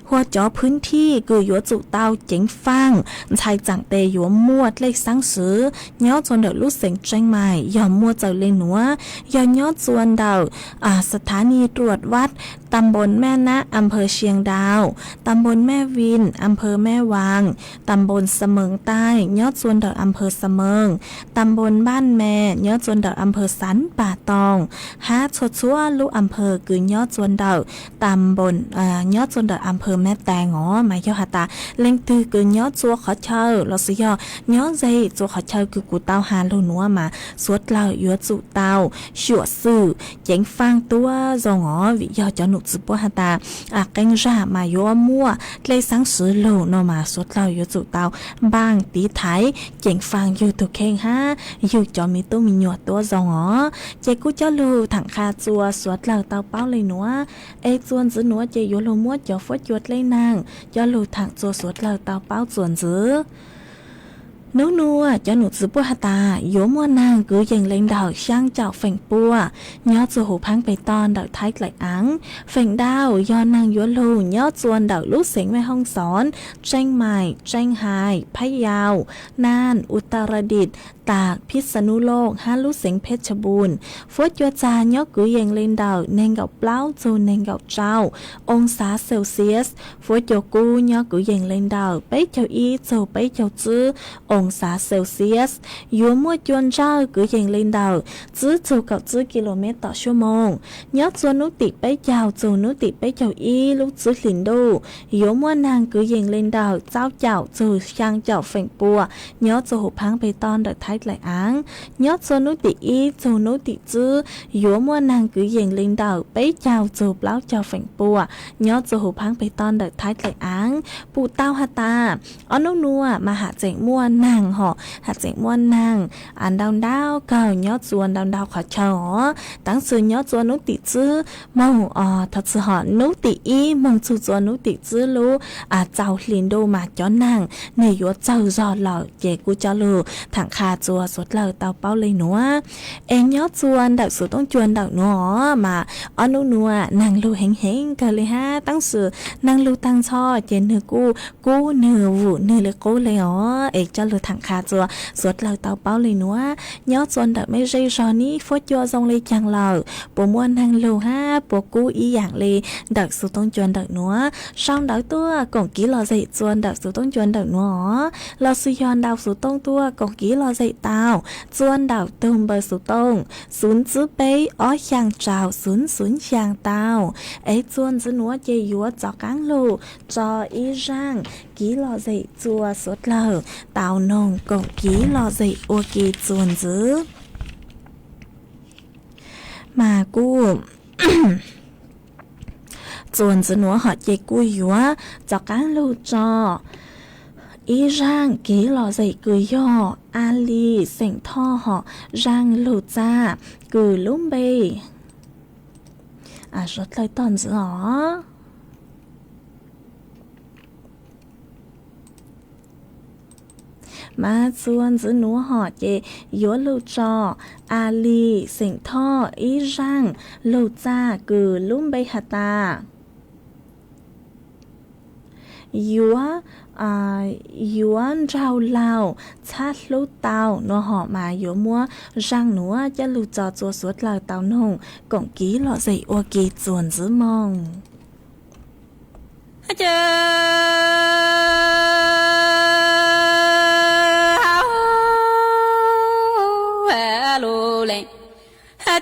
Hua cov พื้นที่ kws yuav tsum tau ceev faaj ntxhais txaam tes yuav muaj dlej xaab swv nyob txuas ntawm lub xeev เชียงใหม่ yog muaj txawm le nuav, yog nyob txuas ntawm สถานีตรวจวัด ตำบลแม่นะ อำเภอเชียงดาว ตำบลแม่วิน อำเภอแม่วาง ตำบลเสมิงใต้ nyob txuas ntawm อำเภอเสมิง ตำบลบ้านแม nyob txuas ntawm อำเภอสันป่าตอง hab txhua txhua lub อำเภอ kws nyob txuas ntawm ตำบล nyob txuas ntawm อำเภอแม่วาง nab tas os, mas yog has tas leej twg kws nyob txhua qhov chaw los sis yog nyob ze txhua qhov chaw kws kuv tau has lug nuav mas suav dlawg yuav tsum tau xyuam xim ceev faaj tuab zoo os, vim yog cov num txwv puab has tas qee zag mas yuav muaj dlej xaab swv lug no mas suav dlawg yuav tsum tau npaaj tiv thaiv ceev faaj yug tug kheej hab yug cov me tub me nyuam tuab zoo os. Ces kuj coj lug thaam qha txua suav dlawg tau paub le nuav, es txua ntxiv nuav ces yuav lug muab cov fuab cua dlej naag coj lug thaam txua suav dlawg tau paub txua ntxiv. Nub nuav cov num txwv puab has tas yuav muaj naag kwv yees le ntawm xyaa caum feem pua nyob txua huv phaab peg toj ntawm Thaib dlaim aav. Feem ntau yog naag yuav lug nyob txua ntawm lub xeev Mej Hoob Xoob, Tseej Maim, Tseej Hais, Phab Yau, Naaj, Utaradit, Taak, Phij Xa Nub Looj hab lub xeev Phej Tshab Npuj. Fuab cua txag nyob kwv yees le ntawm neeg nkaum plaub txug neeg nkaum rau oo xav Celsius. Fuab cua kub nyob kwv yees le ntawm peb caug ib txug peb caug tsib oo xav Celsius. Yuav muaj cua ntsawj kwv yees le ntawm tsib txug kaum tsib kilomev tom suab moos. Nyob txua nub tim peb caug txug nub tim peb caug ib lub tsib hlis ntuj, yuav muaj naag kwv yees le ntawm tsib caum txug xyaa caum feem pua nyob txua huv phaab peg toj ntawm Thaib dlaim aav. Nyob txua nub tim ib txug nub tim tsib, yuav muaj naag kwv yees le ntawm peb caug txug plaub caug feem pua nyob txua huv phaab peg toj ntawm Thaib dlaim aav. Pum tau has tas ob nub nuav mas has tseem muaj naag hom, has tseem muaj naag ntau ntau kawg nyob txua ntau ntau qhov chaw os. Tab sis nyob txua nub tim tsib moog, thov txim, hom nub tim ib moog txug txua nub tim tsib lub txaus hli ntuj mas cov naag nwg yuav txawg zog lawm. Ces kuj coj lug thaam qha txua suav dlawg tau paub le nuav, es nyob txua ntawm xuv toob cua ntawm nuav os mas ob nub nuav naag lug heev heev kawg le hab, tab sis naag lug taag nrho ces nwg kuj kub nwg vum nwg le qub le os. Es coj lug thaam qha txua suav dlawg tau paub le nuav, nyob txua ntawm mej zej zog nib fuab cua zoo le caag lawm, puas muaj naag lug hab puas kub ib yaam le ntawm xuv toob cua ntawm nuav? Sau ntawv tuaj koom kiv lom zem txua ntawm xuv toob cua ntawm nuav os, los sis yog ntaus xuv toob tuaj koom kiv lom zem tau txua ntawm tug npawb xuv toob xwv tsib peb ob xyaa rau xwv xwv xyaa tau. Es txua ntxiv nuav ces yuav rov qaab lug tso ib zaaj kiv lom zem txua suav dlawg tau noog koom kiv lom zem ua ke txua ntxiv. Mas kuj txua ntxiv nuav hom ces kuj yuav rov qaab lug tso ib zaaj kiv lom zem kws yog Ali xeem Thoj hom zaaj lug txaj kws lub npe, suav dlawg tog ntxiv os. Mas txua ntxiv nuav hom ces yuav lug tso Ali xeem Thoj ib zaaj lug txaj kws lub npe has tas yuav, yuav nraug laug txhab hlub tau no hom mas yuav muab zaaj nuav coj lug tso txua suav dlawg tau noog koom kiv lom zem ua ke txua ntxiv moog. Lus leej,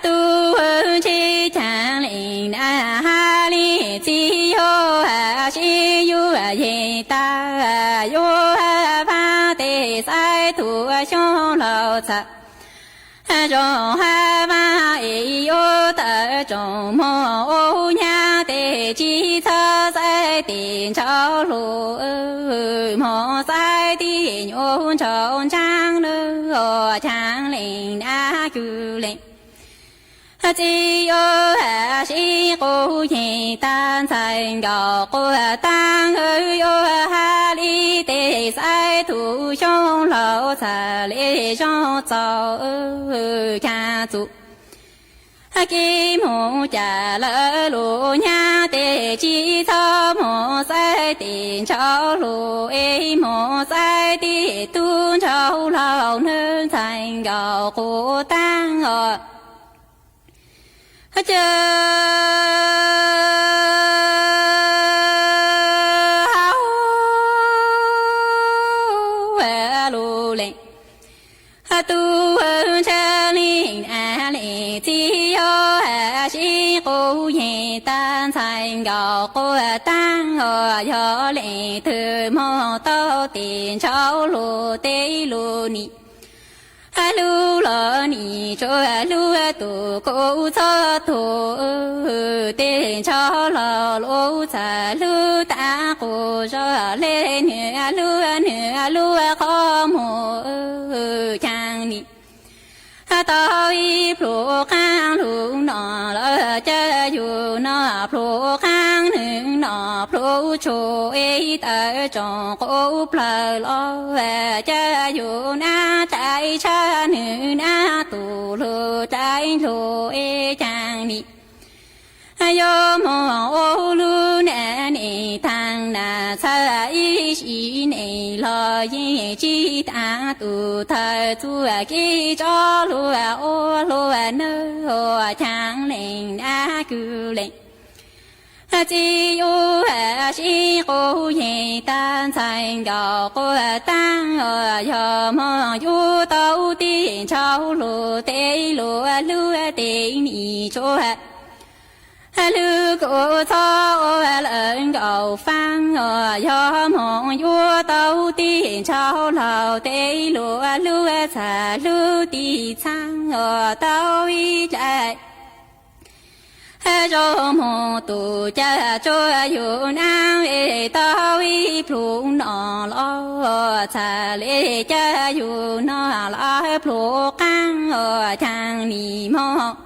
tub ntsheb caav leej na, ha li txiv yuav sib yuav yej tag, yuav vaaj tej xaiv tug xyoob laug txhaj zoo, ha vaaj es yuav tawm tsoom mog ua nyab tej tsis txhob xaiv tej ntsauv hluas, mog xaiv tej nyuam ntsauv ntsaab lawm, caav leej na kws leej. Txiv yuav sib quv yej tag, ntxhais nkaus quas taag, yuav ha li tej xaiv tug xyoob laug txhaj le zoo txaus kaaj txug. Kev moog ca lawm lug nyab tej tsis txhob mog xaiv tej ntsauv hluas, es mog xaiv tej tug ntsauv laug, ntxhais nkaus quas taag os. Lus leej, tub ntsheb leej na, leej txiv yuav sib quv yej tag, ntxhais ntxhais nkauj quaj taag, yog leej twg moog tau tij ntsauv lug tej lug nim, lug los nim tsuas lug tug kuv txhob tug, tij ntsauv laug lub txhaj lug taag quas zog le nwg lug nwg lub qhov muag caag nim. Tau ib plhu qaab lug no lawm ca yug noj plhu qaab, nwg noj plhu tshua ib tawm tsoom quv plawg los ca yug nab dlai tshaj, nwg nab tug lug dlai lug caag nim. Yuav moog ua lug nab neeg taag nas txhaj ib sim neej los yeej tsi taag tug thawj txuj kev tso lug ua lug nawb, caag leej nab kws leej. Txiv yuav sib quas yeej taag, ntxhais nkauj quaj taag, yog moog yuav tau tij ntsauv lug tej lug lug tej nim tsuas lug kuv txhob ua lawm nkaus faab, yog moog yuav tau tij ntsauv laug tej lug lug txhaj lug tij txhaab, tau ib dlai zoo moog tug ca tsuas yug nab, tau ib plhu no los txhaj le ca yug noj lawm plhu qaab, caag nim moog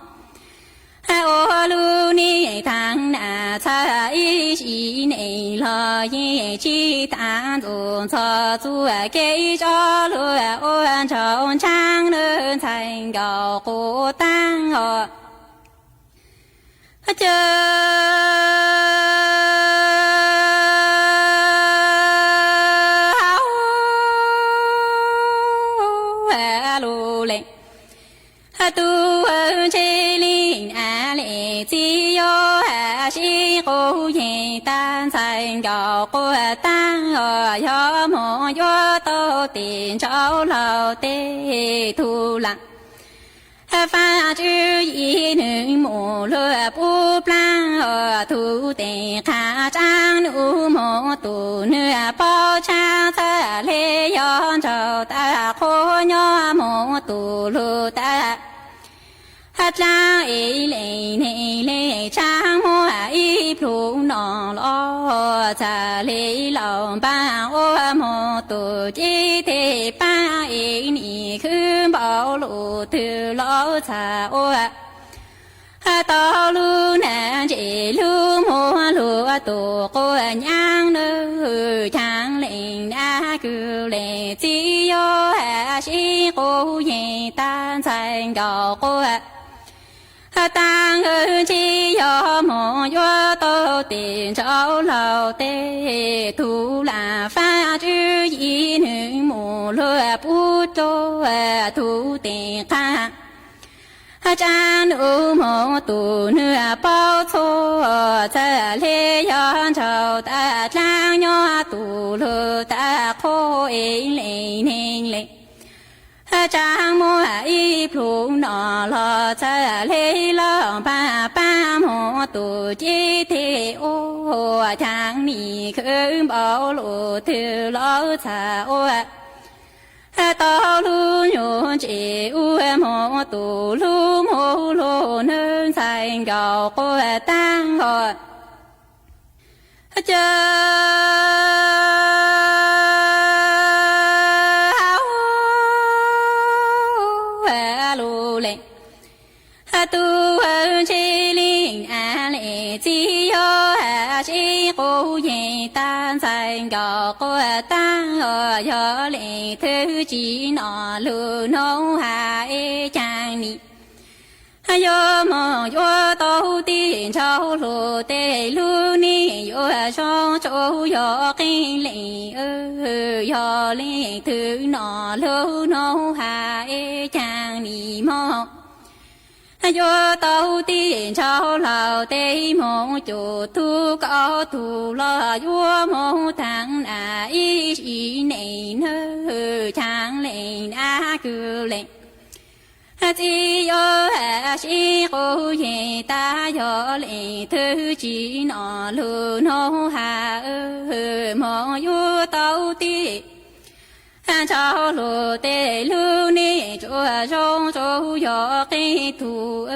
ua lug neej taag nas txhaj ib sim neej los yeej tsi taag ntxuj ntxhov txuj kev tso lug ua ntsauv ntshaab, nwg ntxhais nkauj quaj taag os. Ca lug le tug ntsej leej nab le txiv yuav sib quas yeej taag, ntxhais nkauj quaj taag, yog moog yuav tau tij ntsauv laug tej tug laam faaj tswv yim nwg moog lug pub plaab, tug teem qaab tsaab nub moog tug nwg paub tshaj, txhaj le yog ntsauv tag qhuav nyob moog tug lug tag dlaab es leej neeg le tsaab muaj ib plhu no los txhaj le laug npaag ua moog tug cev tej paab es nim khwv npaum lug twg los txhaj ua tau lug nab ntsej lug muag lug tug quas nyaab, nwg caag leej nab kws leej txiv yuav sib quas yeej taag, ntxhais nkauj quaj taag, ntsej yog moog yuav tau tij ntsauv laug tej tug laam faaj tswv yim nwg moog lug pub rua tug teem qaab tsaab nub moog tug nwg paub txhua, txhaj le yog ntsauv tag dlaab nyob tug lug tag qhuav es leej neeg le tsaab muaj ib plhu no los txhaj le laug npaag paab moog tug cev tej ua caag nim khwv npaum lug twg los txhaj ua tau lug nyuas ntsej ua moog tug lug muag lug, nwg ntxhais nkauj quaj taag os. Ca lug le tug ntsej leej nab le txiv yuav sib quas yeej taag, ntxhais nkauj quaj taag, yog leej twg tsi noj lug noog has es caag nim. Yuav moog yuav tau tij ntsauv lug tej lug neej yuav zoo tsaug yog qee leej, yog leej twg noj lug noog has es caag nim moog yuav tau tij ntsauv laug tej moog cuaj tug kaum tug los yuav moog taag nas ib sim neej, nwg caag leej nab kws leej Txiv yuav sib qub yig tag, yog leej twg tsis noj lug nug has, moog yuav tau tes ntsauv lug tej lug, nej tsuas zoo tsuas yog qee tug.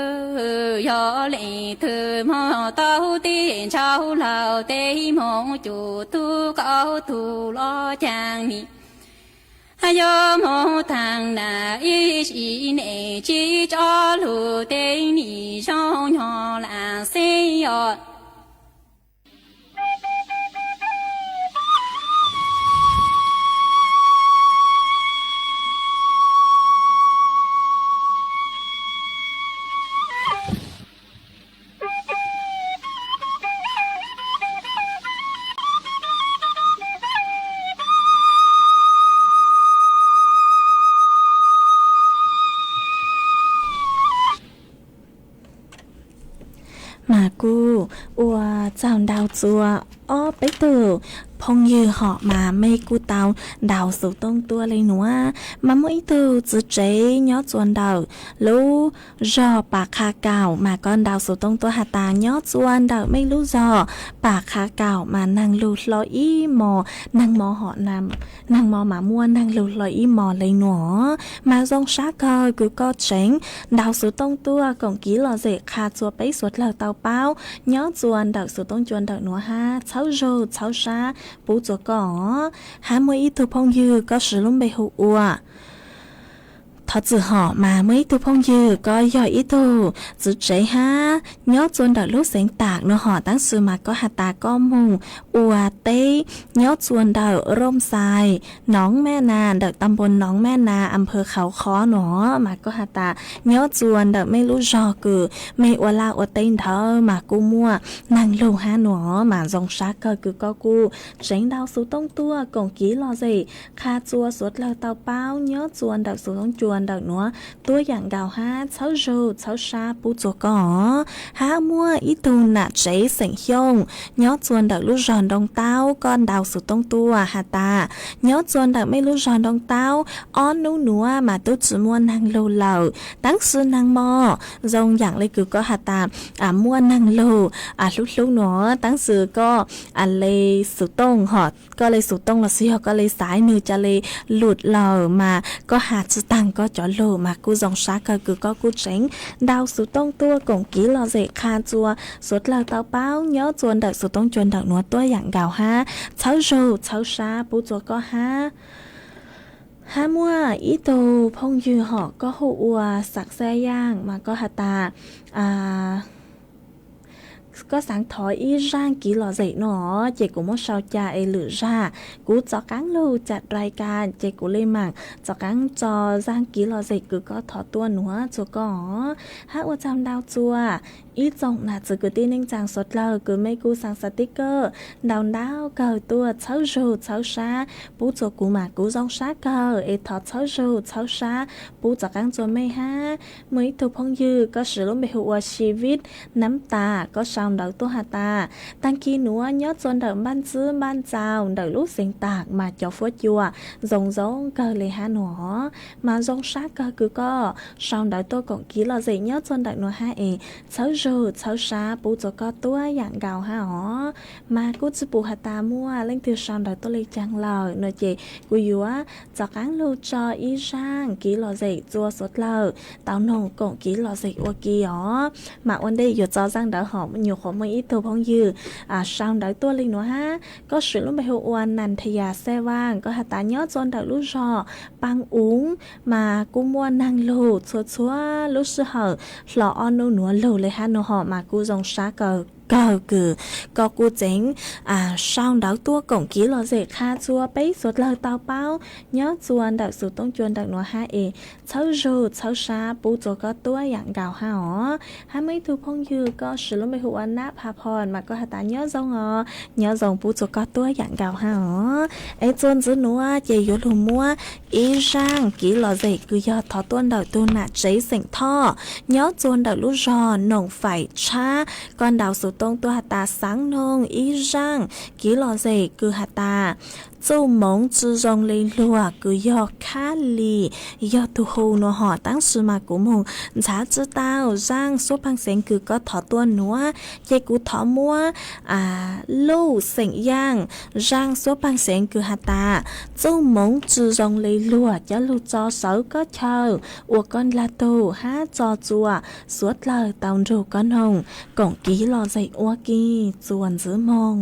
Yog leej twg moog tau tes ntsauv laug tes moog cuj tug kaum tug los caag mi, yuav moog taag nam ib sim nej tsis tso lug tes, nej zoo nyob laam xeeb os. Mas kuj ua tsaug ntau txuas ob peb tug phooj ywg hom mas mej kuj tau ntaus xuv tooj tuaj li nuav. Mas muaj ib tug txiv tsev nyob txuas ntawm lub zog Pas Qha Kaum mas koj ntaus xuv tooj tuaj has tas nyob txuas ntawm mej lub zog Pas Qha Kaum mas neeg lug hlo ib mos, neeg mos hom, neeg mos mas muaj neeg lug hlo ib mos li nuav. Mas zoo sab kawg kws koj tseem ntaus xuv tooj tuaj koom kiv lom zem qha txua peb suav dlawg tau paub nyob txuas ntawm xuv tooj cua ntawm nuav hab txhawb zug txhawb sab pub txua koj. Hab muaj ib tug phooj ywg koj siv lub npe hu ua Thov Txwm Hom mas muaj ib tug phooj ywg koj yog ib tug txiv tsev hab nyob txuas ntawm lub xeev Tam nuav hom, tab sis mas koj has tas koj moog ua teb nyob txuas ntawm Rooj Xais, Noov Mej Nas, ntawm ta npoo Noov Mej Nas, a phawv Khauv Khov nuav mas koj has tas nyob txuas ntawm mej lub zog kws mej ua laj ua teb ntawd mas kuj muaj neeg lug hab nuav. Mas zoo sab kawg kws koj kuj tseev ntaus xuv tooj tuaj koom kiv lom zem qha txua suav dlawg tau paub nyob txuas ntawm xuv tooj cua ntawm nuav tuab yaam nkaus hab txhawb zug txhawb sab pub txua koj. Hab muaj ib tug nam tsev xeem Xyooj nyob txuas ntawm lub zog Nrooj Taub, koj ntaus xuv tooj tuaj has tas nyob txuas ntawm mej lub zog Nrooj Taub ob nub nuav mas tub tsi muaj neeg lug lawm, tab sis neeg mos zoo yaam le kws koj has tas muaj neeg lug hlub hlub nuav, tab sis koj le xuv tooj hom, koj le xuv tooj los sis yog koj le xaiv nwg ca le lug lawm mas koj has tsi taag koj cov lug. Mas kuj zoo sab kawg kws koj kuj tseev ntaus xuv tooj tuaj koom kiv lom zem qha txua suav dlawg tau paub nyob txuas ntawm xuv tooj cua ntawm nuav tuab yaam nkaus hab txhawb zug txhawb sab pub txua koj hab. Hab muaj ib tug phooj ywg hom koj hu ua Xaam Xaj Yaaj mas koj has tas koj xaav thov ib zaaj kiv lom zem no ces kuv muab sau ca es lwm zag kuv rov qaab lug ca rai ka ces kuv le maam rov qaab tso zaaj kiv lom zem kws koj thov tuaj nuav txua koj. Hab ua tsaug ntau txua ib tsoom nam txiv kwv tij neej tsaa suav dlawg kws mej kuj xaav xav tib kawm ntau ntau kawg tuaj txhawb zug txhawb sab pub txua kuv mas kuv zoo sab kawg es thov txhawb zug txhawb sab pub rov qaab txua mej hab. Muaj ib tug phooj ywg koj siv lub npe hu ua Xi Vib Nab Tas koj sau ntawv tuaj has tas taag kis nuav nyob txua ntawm npaj ntxwb npaj ntxaus ntawm lub xeev Tam mas cov fuab cua zoo zoo kawg le hab nuav. Mas zoo sab kawg kws koj sau ntawv tuaj koom kiv lom zem nyob txua ntawm nuav hab es txhawb zug txhawb sab pub txua koj tuab yaam nkaus hab os. Mas kuj tsi pum has tas muaj leej twg sau ntawv tuaj le caag lawm no ces kuv yuav rov qaab lug tso ib zaaj kiv lom zem txua suav dlawg tau noog koom kiv lom zem ua ke os. Mas ua ntej yuav tso zaaj ntawv hom nyuam qhuav muaj ib tug phooj ywg sau ntawv tuaj le nuav hab, koj siv lub npe hu ua Nas Thas Yas Xaj Vaaj, koj has tas nyob txua ntawm lub zog Paab Uv mas kuj muaj neeg lug txhua txhua lub sij hawm hlo ob nub nuav lug le hab nuav hom. Mas kuj zoo sab kawg kawg kws koj kuj tseev sau ntawv tuaj koom kiv lom zem qha txua peb suav dlawg tau paub nyob txua ntawm xuv tooj cua ntawm nuav hab es txhawb zug txhawb sab pub txua koj tuab yaam nkaus hab os. Hab muaj ib tug phooj ywg koj siv lub npe hu ua Nab Pha Phom mas koj has tas nyob zoo os, nyob zoo pub txua koj tuab yaam nkaus hab os. Es txua ntxiv nuav ces yuav lug muab ib zaaj kiv lom zem kws yog thov tuaj ntawm tug nam tsev xeem Thoj nyob txua ntawm lub zog Noom Faim Tshab, koj ntaus xuv tooj tuaj has tas xaav noog ib zaaj kiv lom zem kws has tas Txuj moov tsi zoo li luag kws yog khab lis, yog tug hu nua hom, tab sis mas kuv moog ntshav tsi tau. Zaaj suab paag xeev kws koj thov tuaj nuav, ces kuv thov muab luj xeem yaaj. Zaaj suab paag xeev kws has tas, txuj moov tsi zoo li luag cov lug tso sawv koj chaw, ua koj ndlag tug hab tso txuas suav dlawg tau nrug koj noog, koom kiv los zem ua ke txuas ntxiv moog.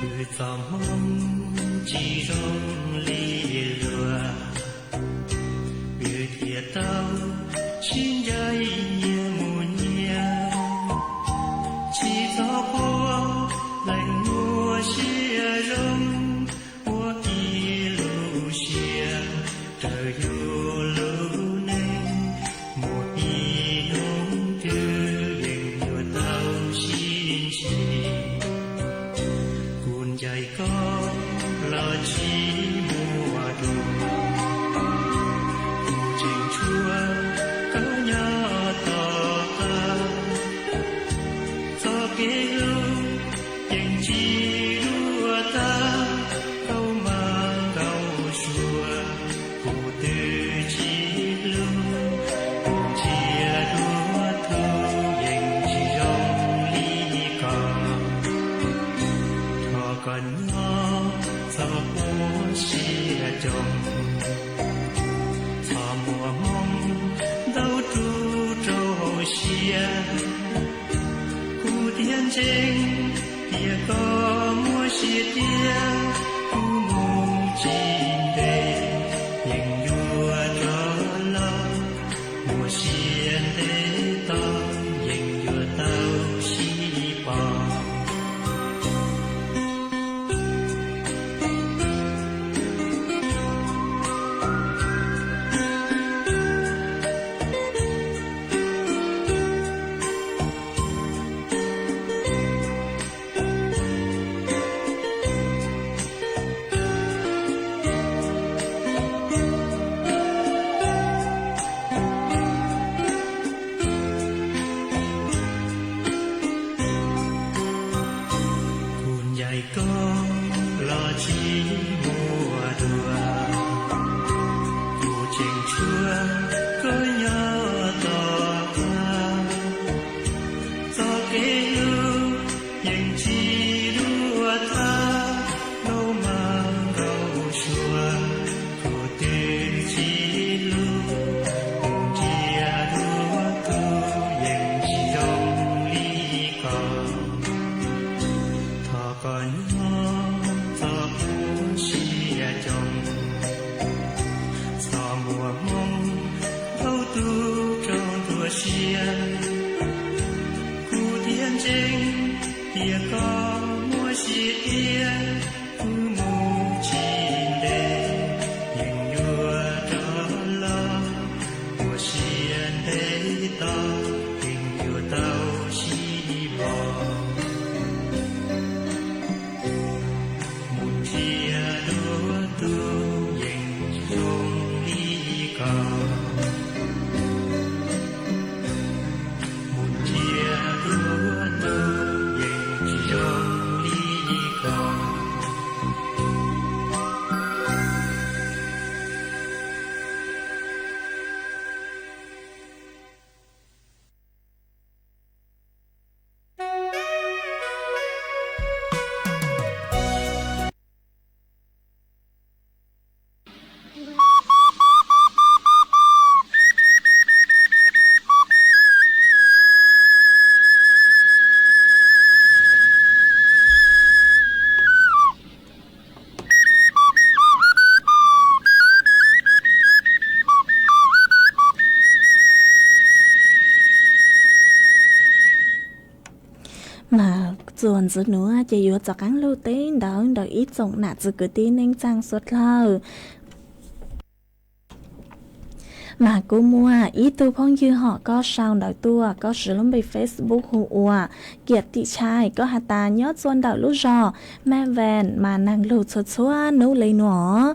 Kws txoj hmoov tsi zoo li luag, kws thiaj tau sib ncaim nyias mus nyias. Tsi txhob quaj, leej muaj sia zoo, ua ib lub siab raws yus lub neej. Mus ib hnub twg yeej yuav tau sib ntsib. Kuv ncaim koj los tsis muaj dua, kuv tseem tshuav koj nyob tom qab. Txoj kev hlub yeej tsis dua tag, tau mas nkaus suav, kuv twb tsis hlub. Kuv ntsia dua tus yeej tsis zoo li koj. Thov koj nyob txhob quaj siab coog, txhob muaj hmoo ntau rau rau hauv siab. Kuv thiaj ntseeg tias koj muaj sia tiag. Kuv mus tsis ntev yeej yuav rov los, muaj sia ntev tos yeej yuav tau sib pom. Kuv ncaim koj los tsis muaj dua, kuv tseem tshuav koj nyob tom qab. Txoj kev hlub yeej tsis dua tag, hlub mas nkaus suav, kuv twb tsis hlub. Kuv ntsia dua tus yeej tsis zoo li koj. Thov koj nyob txhob quaj siab coog, txhob muaj hmoo ntau tus raug nruab siab. Kuv thiaj ntseeg tias koj muaj sia tiag. Kuv mus tsis ntev yeej yuav rov los, muaj sia ntev tos yeej yuav tau sib pom. Mus nrhiav dua tus yeej tsis zoo li koj. Mus nrhiav dua tus yeej tsis zoo li koj. Mas txuas ntxiv nuav ces yuav rov qaab lug teb ntawd ntawm ib tsoom nam txiv kwv tij neej tsaa suav dlawg. Mas kuj muaj ib tug phooj ywg hom koj sau ntawv tuaj, koj siv lub npe Facebook hu ua Kiam Tim Chai, koj has tas nyob txua ntawm lub zog Mej Ven mas neeg lug txhua txhua nub le nuav.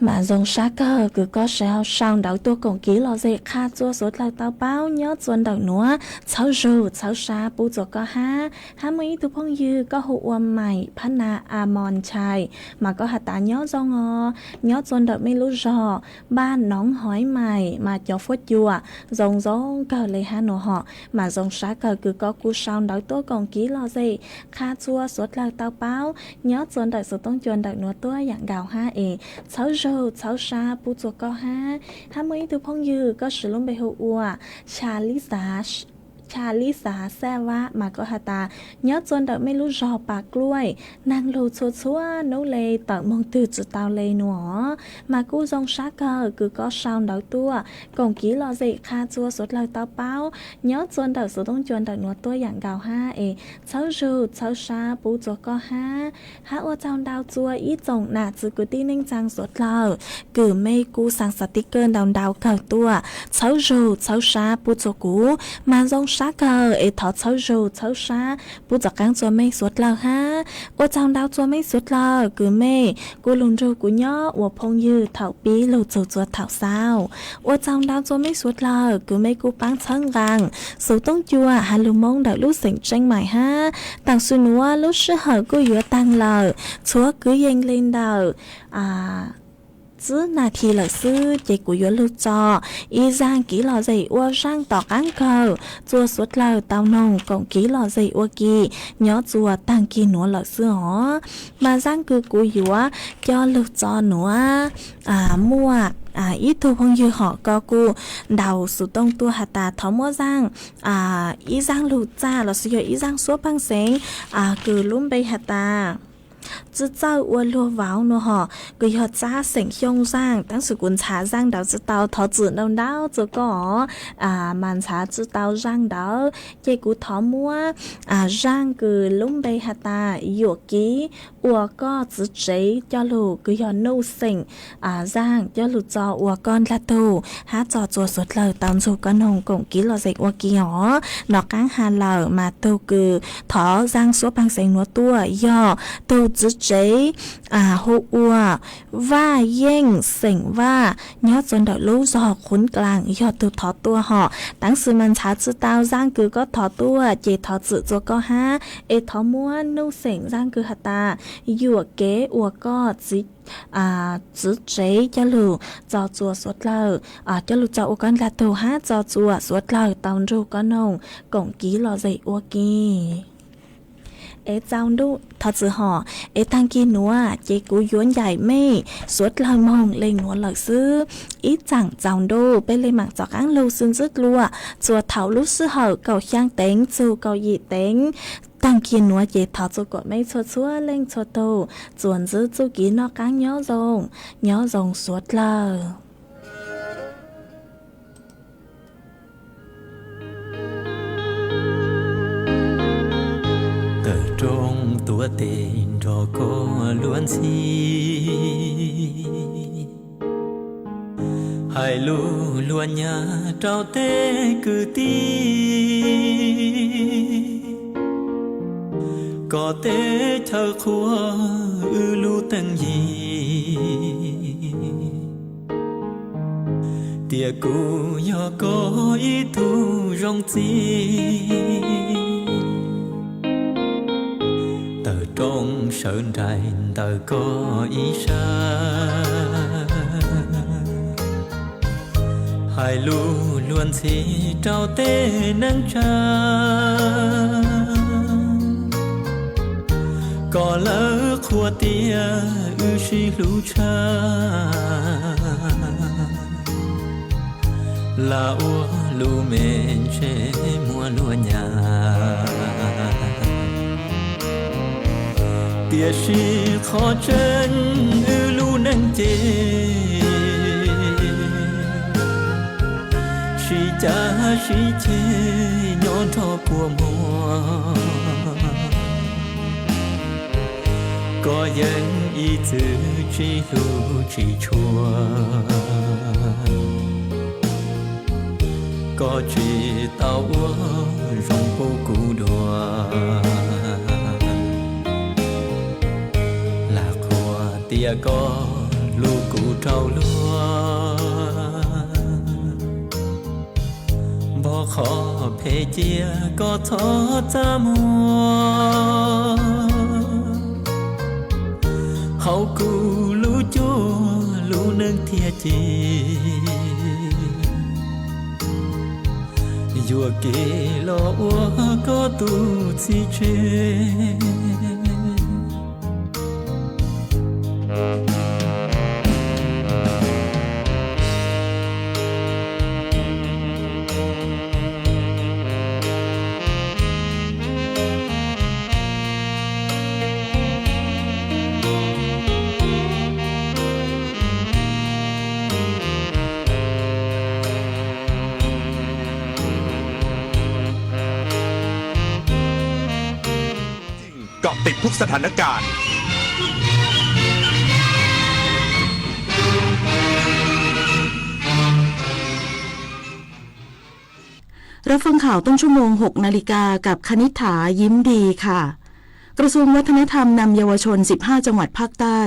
Mas zoo sab kawg kws koj sau ntawv tuaj koom kiv lom zem qha txua suav dlawg tau paub nyob txua ntawm nuav, txhawb zug txhawb sab pub txua koj hab. Hab muaj ib tug phooj ywg koj hu ua Maim Phab Nas Amoos Chai, mas koj has tas nyob zoo os, nyob txua ntawm mej lub zog Npaj Noov Hoiv Maim mas cov fuab cua zoo zoo kawg le hab nuav hom. Mas zoo sab kawg kws koj kuj sau ntawv tuaj koom kiv lom zem qha txua suav dlawg tau paub nyob txua ntawm xuv toob cua ntawm nuav tuab yaam nkaus hab es txhawb zug txhawb sab pub txua koj hab. Hab muaj ib tug phooj ywg koj siv lub npe hu ua Cha Lisa Xaj Vab mas koj has tas nyob txua ntawm mej lub zog Pas Kluaj, neeg lug txhua txhua nub le, tawm moog twg tsi tau le nuav. Mas kuj zoo sab kawg kws koj sau ntawv tuaj koom kiv lom zem qha txua suav dlawg tau paub nyob txua ntawm xuv toob cua ntawm nuav tuab yaam nkaus hab es txhawb zug txhawb sab pub txua koj hab. Hab ua tsaug ntau txua ib tsoom nam txiv kwv tij neej tsaa suav dlawg kws mej kuj xaa xas tiv kawg ntau ntau kawg tuaj txhawb zug txhawb sab pub txua kuv, mas zoo sab kawg es thov txhawb zug txhawb sab pub txom qaab txua mej suav dlawg hab. Ua tsaug ntau txua mej suav dlawg kws mej kuj lug nrug kuv nyob ua phooj ywg thaum pib lug txug txua thaum xaus. Ua tsaug ntau txua mej suav dlawg kws mej kuj paab txhawb nqaa xuv toob cua has lug Moob ntawm lub xeem Tseeb Maim hab. Taam sim nuav lub sij hawm kuj yuav taag lawm, txhua kwv yees le ntawm tsib nas this lawm xwb ces kuv yuav lug tso ib zaaj kiv lom zem ua zaaj tom qaab kawg txua suav dlawg tau noog koom kiv lom zem ua ke nyob txua taag kis nuav lawm xwb os. Mas zaaj kws kuv yuav coj lug tso nuav, muaj ib tug phooj ywg hom koj kuj ntaus xuv tooj tuaj has tas thov muab zaaj, ib zaaj lug txaj lossis yog ib zaaj suab paag xeev kws lub npe has tas tsi txawj ua luag vauv nuav hom, kws yog txab xeem Xyooj zaaj. Tab sis kuv ntxhaav zaaj ntawd tsi tau, thov txim ntau ntau txua koj os. Mas ntxhaav tsi tau zaaj ntawd ces kuv thov muab zaaj kws lub npe has tas yuam kev ua koj txiv tsev coj lug, kws yog Nuj Xeem zaaj coj lug tso ua koj ndlag tug hab tso txua suav dlawg tau nrug koj noog koom kiv lom zem ua ke os. Nov qaab has lawm mas tug kws thov zaaj suab paag xeev nuav tuaj yog tug txiv tsev hu ua Vaj Yeej xeem Vaj nyob txua ntawm lub zog Qhuv Dlaam yog tug thov tuaj hom. Tab sis mas ntxhaav tsi tau zaaj kws koj thov tuaj ces thov txim txua koj hab. Es thov muab Nuj Xeem zaaj kws has tas yuam kev ua koj txiv tsev coj lug tso txua suav dlawg, coj lug tso ua koj ndlag tug hab tso txua suav dlawg tau nrug koj noog koom kiv lom zem ua ke. Es txaus ntuj, thov txim hom, es taag kis nuav ces kuv yuav ncaim mej suav dlawg moog le nuav lawm xwb. Ib tsaam txaus ntuj, peb le maam txov qaab lug xwb ntxiv dlua txua thaum lub sij hawm kaum xyaa teev txug kaum yim teev. Taag kis nuav ces thov txua kuam mej txhua txhua leej txhua tug txuas ntxiv txuj kev noj qaab nyob zoo, nyob zoo suav dlawg. Tawm rooj tuav tes nrog koj luag ntxhi, hais lus luag nyag rau tej kwv tij, kom teb chaws qhuas wb lub teej yig, tias kuv yog koj ib tug zoo txiv. Tawm rooj sawv nraim ntawm koj ib sab, hais lus luag ntxhi rau tej neej tsa, kom lawv qhuas tias wb sib hlub tshaj, lam ua lus me ntsej muag luag nyag. Tiam sis qhov tseeb wb lub neej ces sib cav sib ceg nyob nrog kua muag, koj yeej ib txwm tsis hlub tsis tshua. Koj tsis tau ua zoo pub kuv dua, lam qhuas tias koj hlub kuv rau luag. Npog qhov phem cia koj txhob txaj muag, haus kuv lub cuab lub neej thiaj ci. Yuam kev los ua koj tus txiv tseg. Cập nhật các tin tức.รับฟังข่าวต้นชั่วโมง หกนาฬิกา กับคณิษฐา ยิ้มดีค่ะ กระทรวงวัฒนธรรมนำเยาวชน สิบห้า จังหวัดภาคใต้